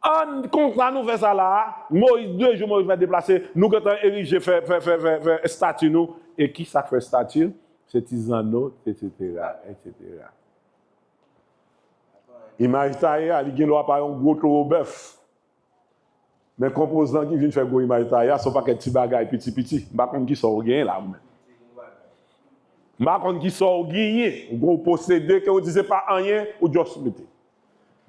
An konsa nou fè sa la a, Moyiz, de jou Moyiz fè deplase, nou gentan erije fè, fè, fè, fè, fè estati nou. E ki sa k fè estati? Se ti zanno, etsetera, etsetera. Imaj taye a, li gen lwa pa yon gwo towo bèf. Men konpozan ki vin fè gwo imaj taye a, se yon pakèt ti bagay piti piti. M pa konn ki sa w genyen la, ou menm. M pa konn ki sa w genyen. Ou gon posede ke ou di se pa anyen, ou just mete.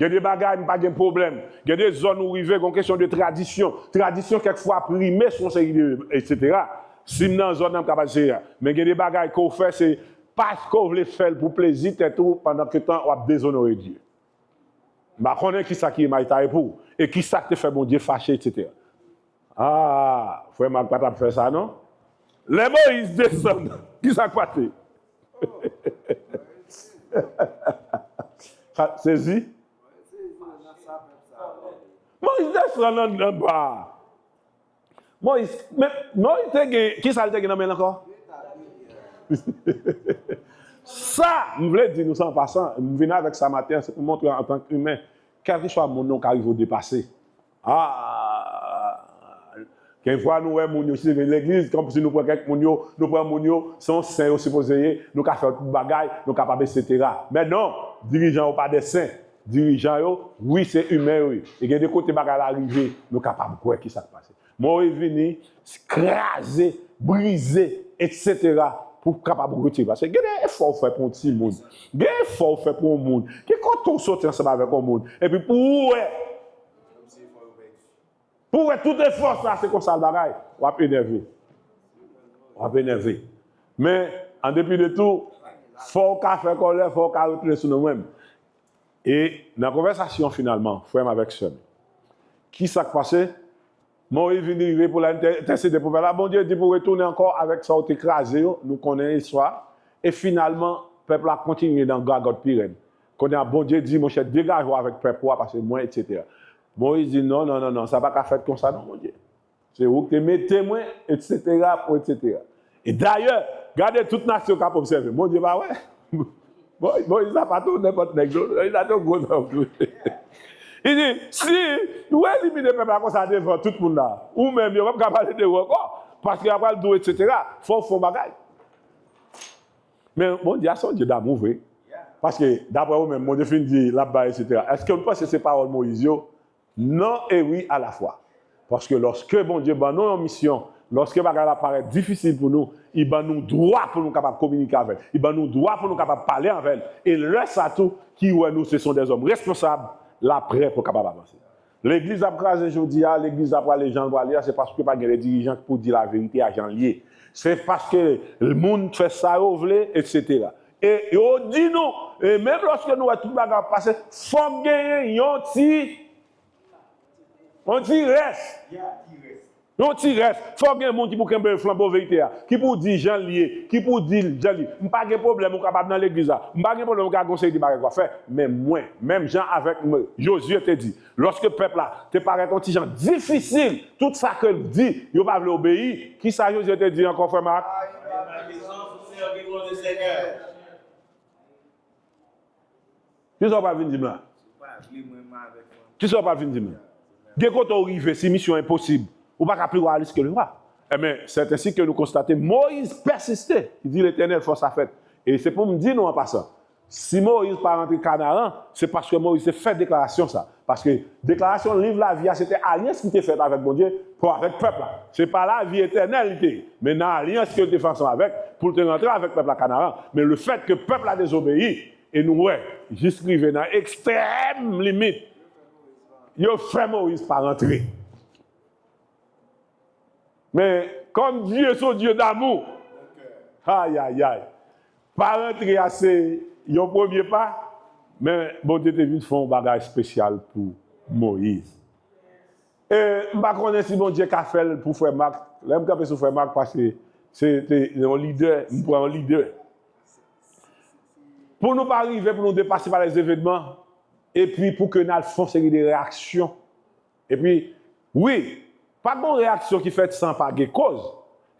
Gen de bagay, m pa gen pwoblèm. Gen de zòn ou rive, gon kesyon de tradisyon. Tradisyon kèk fwa prime sou yon seri de, etsetera. Si m nan zòn nan, m kapab se a. Men gen de bagay ke w fè, se paske w vle fè l pou plezi tèt ou, pandan ke tan w ap dezonore Dye. M pa konnen ki sa ki imaj taye pou ou, e ki sa k te fè Bondye fache, etsetera. Ah, frè Mak pa t ap fè sa, non? Lè Moyiz desann, ki sa k pase? Sa, sezi? Moyiz desann nan, nan ba. Moyiz, men, Moyiz te gen, ki sa l te gen nan men l ankò? Sa, m vle di nou sa an pasan, m vin avèk sa maten an, se pou montre antank imen, kèlkeswa moun nan ou ka rive w depase. Ah, gen fwa nou wè moun yo, si se vin legliz, kòmsi nou pran kèk moun yo, nou pran moun yo, se yon sen yo sipoze ye, nou ka fè tout bagay, nou kapab, etsetera. Men non, dirijan yo pa de sen. Dirijan yo, wi, se imen yo ye. E gen de kote bagay la rive, nou kapab kwè ki sa k pase. Moyiz vini, kraze, brize, etsetera, pou kapab retire. Paske gen de efò w fè pou yon timoun. Gen efò w fè pou yon moun. Gen kote w soti ansanm avèk yon moun. Epi pou ou wè, pou wè tout efò sa, se konsa l bagay. W ap enève. W ap enève. Men, an depi de tou, fò w ka fè kòlè, fò w ka retounen sou nou menm. E nan konvèsasyon finalman, frè m avèk sè m, ki sa k pase? Moyiz vin rive pou l entè-, entèsede pou pèp la. Bondye di pou retounen ankò avèk sa w te kraze yo. Nou konnen istwa. E finalman, pèp la kontinye nan gagòt pi rèd. Kounye a, Bondye di, monchè, degaje w avèk pèp ou a, paske mwen, etsetera. Moyiz di, non, non, non, non, sa pa ka fèt konsa, non, Bondye. Se ou ki te mete mwen, etsetera, pou etsetera. E dayè, gade tout nasyon k ap obsève. Bondye pa wè. Bon, Moyiz la pa tou nenpòt nèg, non. Moyiz la tou gwo nèg. Li di, si nou elimine pèp la konsa devan tout moun la, ou menm yo p ap ka pale de ou ankò. Paske y ap pral di w, etsetera. Fò w fè yon bagay. Men Bondye a se yon Dye damou vre. Paske, daprè ou menm, Bondye fin di l ap bay, etsetera. Èske nou panse se pawòl Moyiz yo? Non e wi alafwa. Paske lòske Bondye ban nou yon misyon, lòske bagay la parèt difisil pou nou, li ban nou dwa pou nou kapab kominike avè l. Li ban nou dwa pou nou kapab pale avè l. E lè sa tou, ki wè nou se son dèzòm responsab, l ap prè pou l kapab avanse. Legliz ap kraze jodi a, legliz la prale jan l prale a, se paske pa gen de dirijan ki pou di laverite a jan l ye. Se paske moun fè sa yo vle, etsetera. E yo di nou, e menm lòske nou wè tout bagay ap pase, fòk genyen yon ti, yon ti rès. Yon ti rès. Fòk gen moun ki pou kenbe flanbo verite a, ki pou di jan l ye, ki pou di l jan l ye. M pa gen pwoblèm ou kapab nan legliz la. M pa gen pwoblèm ou ka gen yon seri de bagay w ap fè. Men mwen, menm jan avèk mwen, Jozye te di, lòske pèp la te parèt yon ti jan difisil, tout sa ke l di, yo pa vle obeyi, ki sa Jozye te di ankò, frè Mak? Kisa w pral vin di m la? Kisa w pral vin di m la? Gen kote w rive, si misyon enposib, ou pa ka pli wa a lis ke le wa. Enben, c'est ainsi que nou konstate, Moyiz pèsiste. Li di, Letènèl, fò sa fèt. E se pou m di nou an pasan, si Moyiz pa rantre Kanaran, se paske Moyiz te fè deklarasyon sa. Paske deklarasyon liv lavi a, se te alyans ki te fèt avèk Bondye pou avèk pèp la. Se pa lavi etènèl li te ye. Men nan alyans ke l te fè ansanm avèk, pou l te rantre avèk pèp la Kanaran. Men lefètke pèp la dezobeyi, E nou wè, jis rive nan ekstrèm limit, yo fè Moyiz pa rantre. Men, kòm Dye se yon Dye damou, ayayay, pa rantre a se yon premye pa, men Bondye te vin fè yon bagay espesyal pou Moyiz. E m pa konnen si Bondye ka fè l pou frè Mak. Lè m kanpe sou frè Mak, paske se te yon lidè, m pran yon lidè. Pou nou pa rive, pou nou depase pa lèzevenman, epi pou ke n al fè yon seri de reyaksyon. Epi, wi, pa gen reyaksyon ki fèt san pa gen koz.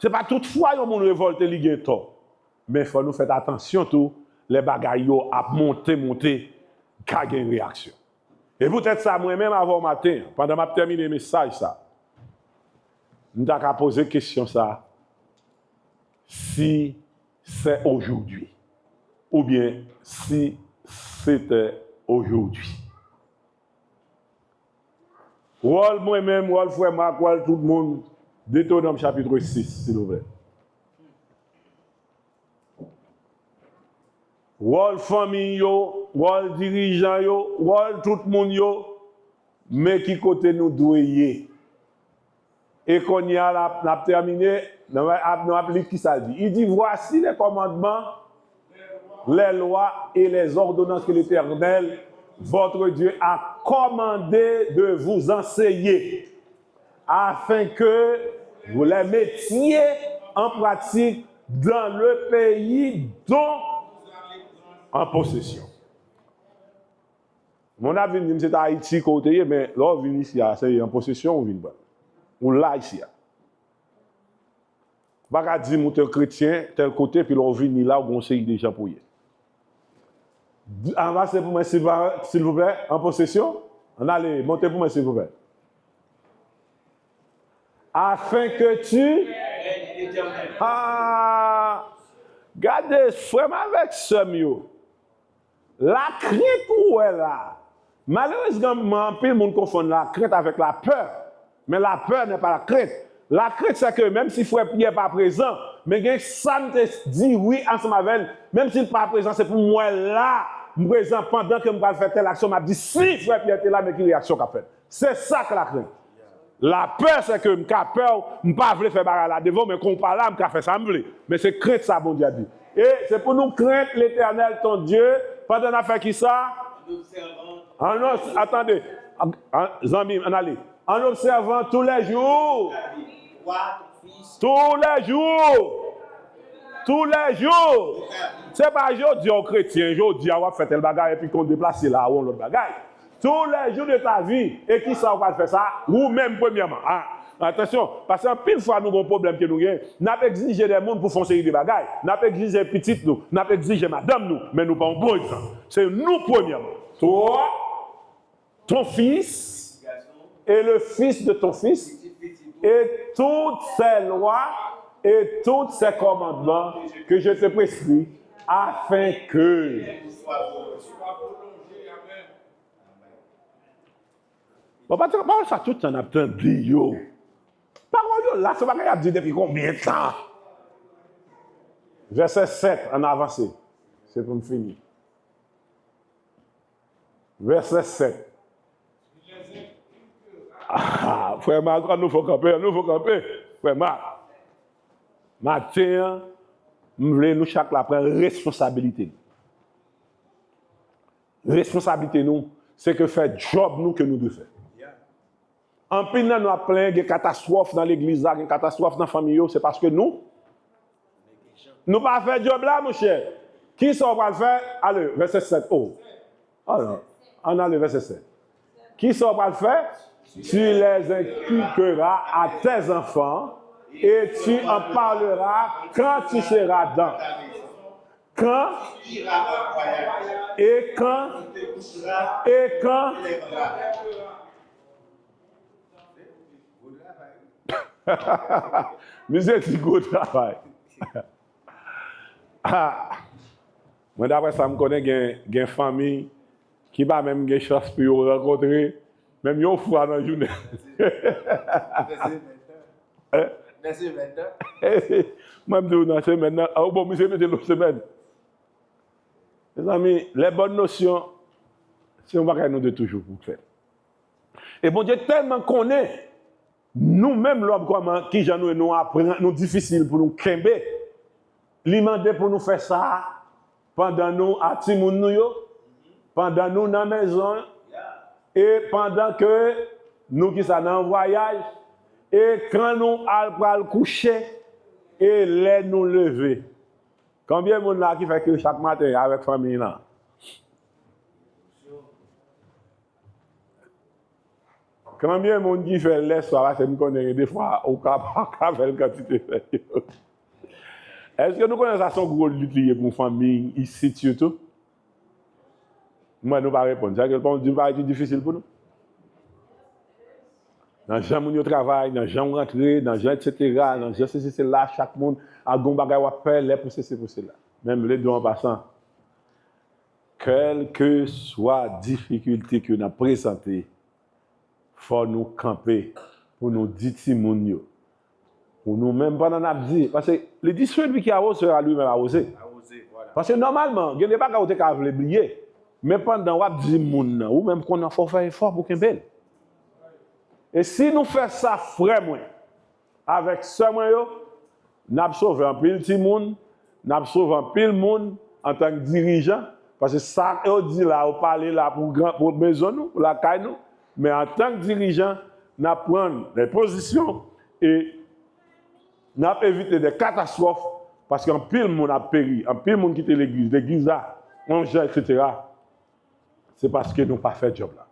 Se pa tout fwa yon moun revòlte li gen tò. Men fò nou fè atansyon tou, lè bagay yo ap monte, monte, ka gen reyaksyon. E poutèt sa, mwen menm avè w maten, pandan m ap tèmine mesaj sa, m ta ka poze kesyon sa, si c'est aujourd'hui, oubyen si c'était aujourd'hui. Wòl mwen menm, wòl frè Mak, wòl tout moun, Detewonòm chapit sis, silvouplè. Wòl fanmi yo, wòl dirijan yo, wòl tout moun yo, men ki kote nou dwe ye. E kounye a, n ap, n ap tèmine, n ap, n ap li kisa l di. Il dit, voici les commandements, les lois et les ordonnances que l'Éternel, votre Dieu, a commandé de vous enseigner, afin que vous les mettiez en pratique dans le pays dont en possession. Moun ap vin di m se ta Ayiti ke w te ye, men lè w vin isi a, se an posesyon ou vin pran. Ou la isi a. Ou pa ka di m ou te kretyen tèl kote, epi lè w vini la, ou gen yon seri de jan pou w ye. Di- Avanse pou mwen, silva- silvouplè, an posesyon. Ann ale, monte pou mwen, silvouplè. Afin que tu. Ah, gade, frè m avèk sè m yo. Lakrent ou wè la. Malerezman, anpil moun konfonn lakrent avèk lapè. Men lapè n'est pas la crainte. La crainte, c'est que menm si frè Pyè pa prezan, men gen sa m te di wi ansanm avè l, menm si l pa prezan, se pou m wè l la, m prezan pandan ke m pral fè tèl aksyon, m ap di, si frè Pyè te la, men ki reyaksyon k ap fèt. Se sa k lakrent. Lapè, se ke m ka pè w, m pa vle fè bagay la devan w, men kon w pa la, m ka fè sa m vle. Men se krent sa Bondye a di. E se pou nou craindre l'Éternel, ton Dieu, pandan n ap fè kisa? An obsèvan. An obs-, atande. An, an, zanmi m, ann ale. En observant tous les jours. Tous les jours. Tous les jours. Se pa jodi a w kretyen, jodi a w ap fè tèl bagay, epi kon deplase la, ou yon lòt bagay. Tous les jours de ta vie. E kisa w pral fè sa? Ou menm premyèman. Ah, atansyon, paske anpil fwa nou gen yon pwoblèm ke nou gen. N ap egzije de moun pou fè yon seri de bagay. N ap egzije pitit nou, n ap egzije madanm nou, men nou pa yon bon egzanp. Se nou premyèman. Twa, ton fils et le fils de ton fils, et toutes ces lois et tous ces commandements que je te prescris, afin que. Bon, pa pawòl sa tout tan n ap tande yo. Pawòl yo la, se bagay y ap di depi konbyen tan? Vèsè sèt, ann avanse. Se pou m fini. Vèsè sèt. Ah, frè Mak, ann nou fè kanpe, ann nou fè kanpe. Frè Mak, maten an, m vle nou chak la pran responsabilite nou. Responsabilite nou, se ke fè djòb nou ke nou dwe fè. Anpil nan nou ap plenyen, gen katastwòf nan legliz la, gen katastwòf nan fanmi yo, se paske nou, nou pa fè djòb la, monchè. Kisa w pral fè? Ale, vèsè sèt. Oh. Ann, ann ale vèsè sèt. Kisa w pral fè? Tu les inculqueras à tes enfants et tu en parleras quand tu seras dans. Quand? Et quand? Et quand? Misye di gwo travay. Ah. Mwen, daprè sa m konnen, gen, gen fanmi ki pa menm gen chans pou yo rankontre, menm yon fwa nan jounen. Hein? Nan semèn nan. Mwen, m di w nan semèn nan. Ah, bon, misye mete lòt semèn. Mezanmi, les bonnes notions, se yon bagay nou dwe toujou pou fè. E Bondye tèlman konnen nou menm lòm kòman, kijan nou ye, nou aprann, nou difisil pou nou kenbe. Li mande pou nou fè sa pandan nou a timoun nou yo, pandan nou nan mezon, e pandan ke nou ki sa nan vwayaj, e kan nou al pral kouche, e lè nou leve. Konbyen moun la ki fè ke chak maten avèk fanmi lan? Konbyen moun ki fè l lèswa? Paske m konnen gen defwa ou ka pa ka fè l kantite fè yo. Èske nou konnen sa se yon gwo lit li ye pou yon fanmi isit sitou? Mwen, nou pa reponn. Sa vle di l pa yon bagay ki difisil pou nou. Nan jan moun yo travay, nan jan w rantre, nan jan etsetera, nan jan sesi sela, chak moun a gon bagay w ap fè, lè pou sesi pou sela. Menm le don an pasan. Kèlkeswa difikilte ke n ap prezante, fò nou kanpe pou nou di timoun yo. Pou nou menm pandan n ap di, paske li di celui qui arrose sera lui-même arrosé. Paske nòmalman, gen de bagay ou te ka vle bliye, men pandan w ap di moun nan, ou menm konnen fò w fè efò pou kenbe l. E si nou fè sa, frè mwen, avèk sè mwen yo, n ap sove anpil timoun, n ap sove anpil moun antank dirijan, paske sa yo di la, yo pale la pou gran, pou mezon nou, pou lakay nou, men antank dirijan, n ap pran de pozisyon e n ap evite de katastwòf, paske anpil moun ap peri, anpil moun kite legliz, legliz la, yon jan, etsetera. Se paske nou pa fè djòb la.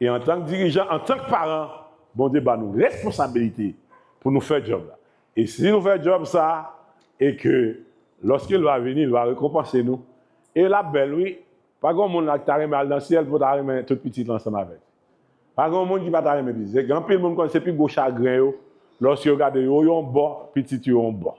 E antank dirijan, antank paran, Bondye ba nou responsabilite pou nou fè djòb la. E si nou fè djòb sa, e ke lòske l va vini, l va rekonpanse nou, e l ap bèl, wi. Pa gen moun la ki ta renmen al nan syèl pou ta renmen tout pitit l ansanm avè l. Pa gen moun ki pa ta renmen pitit. Se gen anpil moun konn se pi gwo chagren yo, lòske yo gade yo yon bò, pitit yo yon bò.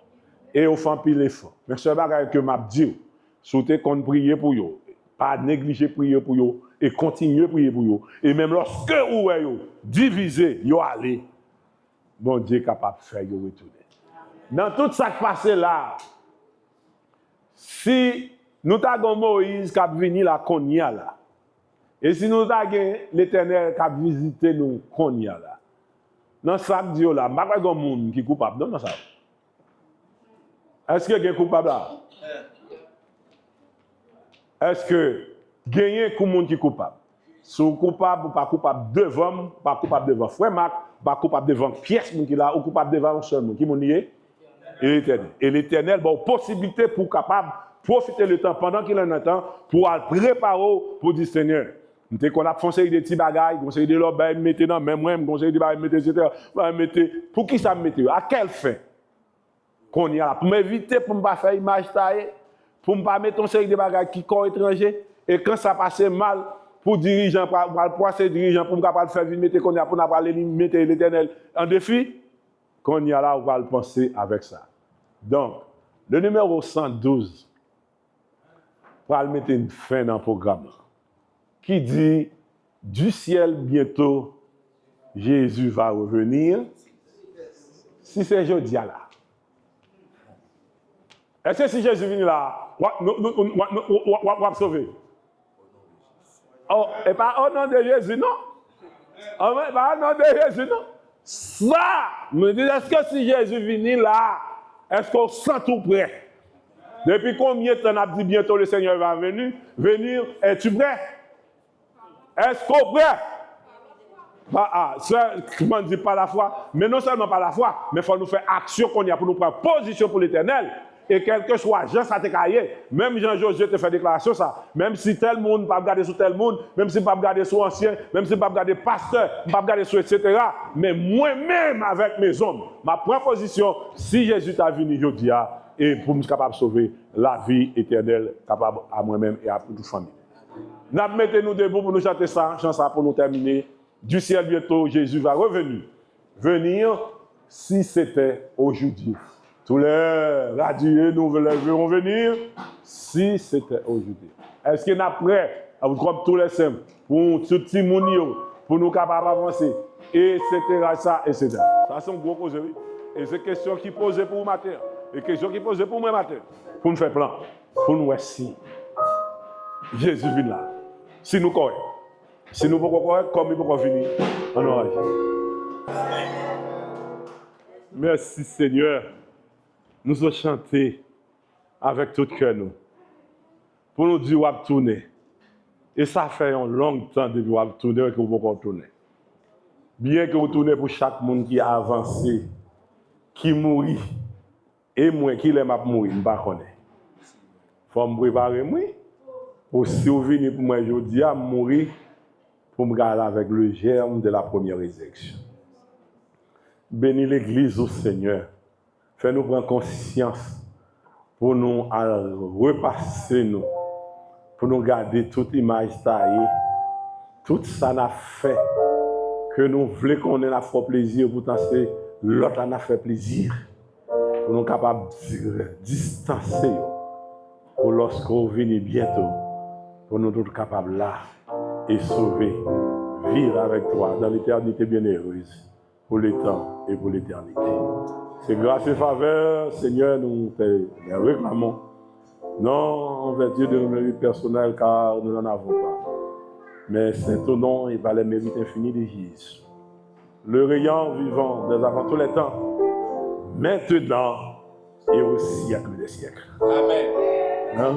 E yo fè anpil efò. Men sèl bagay ke m ap di w, si w te konn priye pou yo, pa neglije priye pou yo e kontinye priye pou yo. E menm lòske ou wè yo divize, yo ale, Bondye kapab fè yo retounen. Nan tout sa k pase la, si nou ta gen Moyiz k ap vini la konnya la, e si nou ta gen Letènèl k ap vizite nou konnya la, nan sa k di yo la, m pa kwè gen moun ki koupab non nan sa yo. Èske gen koupab la? Èske genyen kou moun ki koupab? Si w koupab, ou pa koupab devan m, ou pa koupab devan frè Mak, ou pa koupab devan pyès moun ki la, ou koupab devan yon sèl moun. Ki moun li ye? E Letènèl. E Letènèl ba w posiblite pou w kapab pwofite letan pandan ki l nan tan, pou w al prepare w pou di, Senyè, m te konn ap fè yon seri de ti bagay, yon seri de lòt bagay m mete nan men mwen, yon seri de bagay m mete, etsetera. Bagay m mete, poukisa m mete yo? A kèl fen? Kounye a la, pou m evite, pou m pa fè imaj taye, pou m pa mete yon seri de bagay ki kò etranje, e kan sa pase mal, pou dirijan pral, pral pwase dirijan, pou m ka pral fè vin mete kounye a, pou n ap pral eli-, mete Letènèl an defi, kounye a la, ou pral panse avèk sa. Donk, le numéro san douz pral mete n fen nan pwogram lan. Ki di, du ciel bientôt, Jésus va revenir. Si se jodi a la. Èske si Jezi vini la, w ap, nou, nou, w ap, nou, w ap, w ap, w ap sove? Oh, e pa o non de Jezi, non. Amen. E pa o non de Jezi, non. Sa, nou di, èske si Jezi vini la, èske w santi w prè? Depi konbyen tan n ap di bientôt le Seigneur va venir, venir, es-tu prêt? Èske w prè? Pa, a, sè, kòman di, pa lafwa, men non sèlman pa lafwa, men fò nou fè aksyon kounye a pou nou pran pozisyon pou Letènèl. E kèlkeswa jan sa te ka ye, menm jan Jozye te fè deklarasyon sa, menm si tèl moun p ap gade sou tèl moun, menm si m p ap gade sou ansyen, menm si m p ap gade pastè, m p ap gade sou etsetera, men mwen menm avèk mezon m, m ap pran pozisyon si Jezi ta vini jodi a, e pou m kapab sove lavi etènèl kapab a mwen menm e a tout fanmi. N ap mete nou debou pou nou chante sa, chan sa pou nou tèmine. Du ciel bientôt, Jésus va revenir. Venir, si c'était aujourd'hui. Tous les radieux nous verront venir, si c'était aujourd'hui. Èske n ap prè, kòm tous les saints, pou tout timoun yo, pou nou kapab avanse, etsetera, sa, etsetera. Sa se yon gwo koze, wi. E se kesyon ki poze pou ou maten an. E kesyon ki poze pou mwen maten an. Pou n fè plan. Pou n wè si. Jezi vin la. Si nou kòrèk. Si nou poko kòrèk, kòm li poko vini, ann nou raje. Mèsi, Senyè. Nou sot chante avèk tout kè nou. Pou nou di w ap tounen. E sa fè yon long tan depi w ap tounen, ke w poko tounen. Byen ke w tounen pou chak moun ki avanse, ki mouri. E mwen, kilè m ap mouri, m pa konnen. Fò m prepare m, wi. Pou si w vini pou mwen jodi a, m mouri, pou m ka al avèk le germe de la première résurrection. Beni legliz ou, Senyè. Fè nou pran konsyans pou nou al repase nou, pou nou gade tout imaj taye, tout sa n ap fè, ke nou vle konnen n ap fè w plezi, poutan se lòt la n ap fè plezi, pou nou kapab di-, distanse yo, pou lòske w vini byento, pou nou tout kapab la e sove, viv avec toi dans l'éternité bienheureuse, pour le temps et pour l'éternité. Se gras e favè Senyè nou te reklamon, non en vertu de nos mérites personnels, car nous n'en avons pas, mais c'est au nom et par les mérites infinis de Jésus, le rayant vivant dès avant tous les temps, maintenant et au siècle des siècles. Amen. Hein?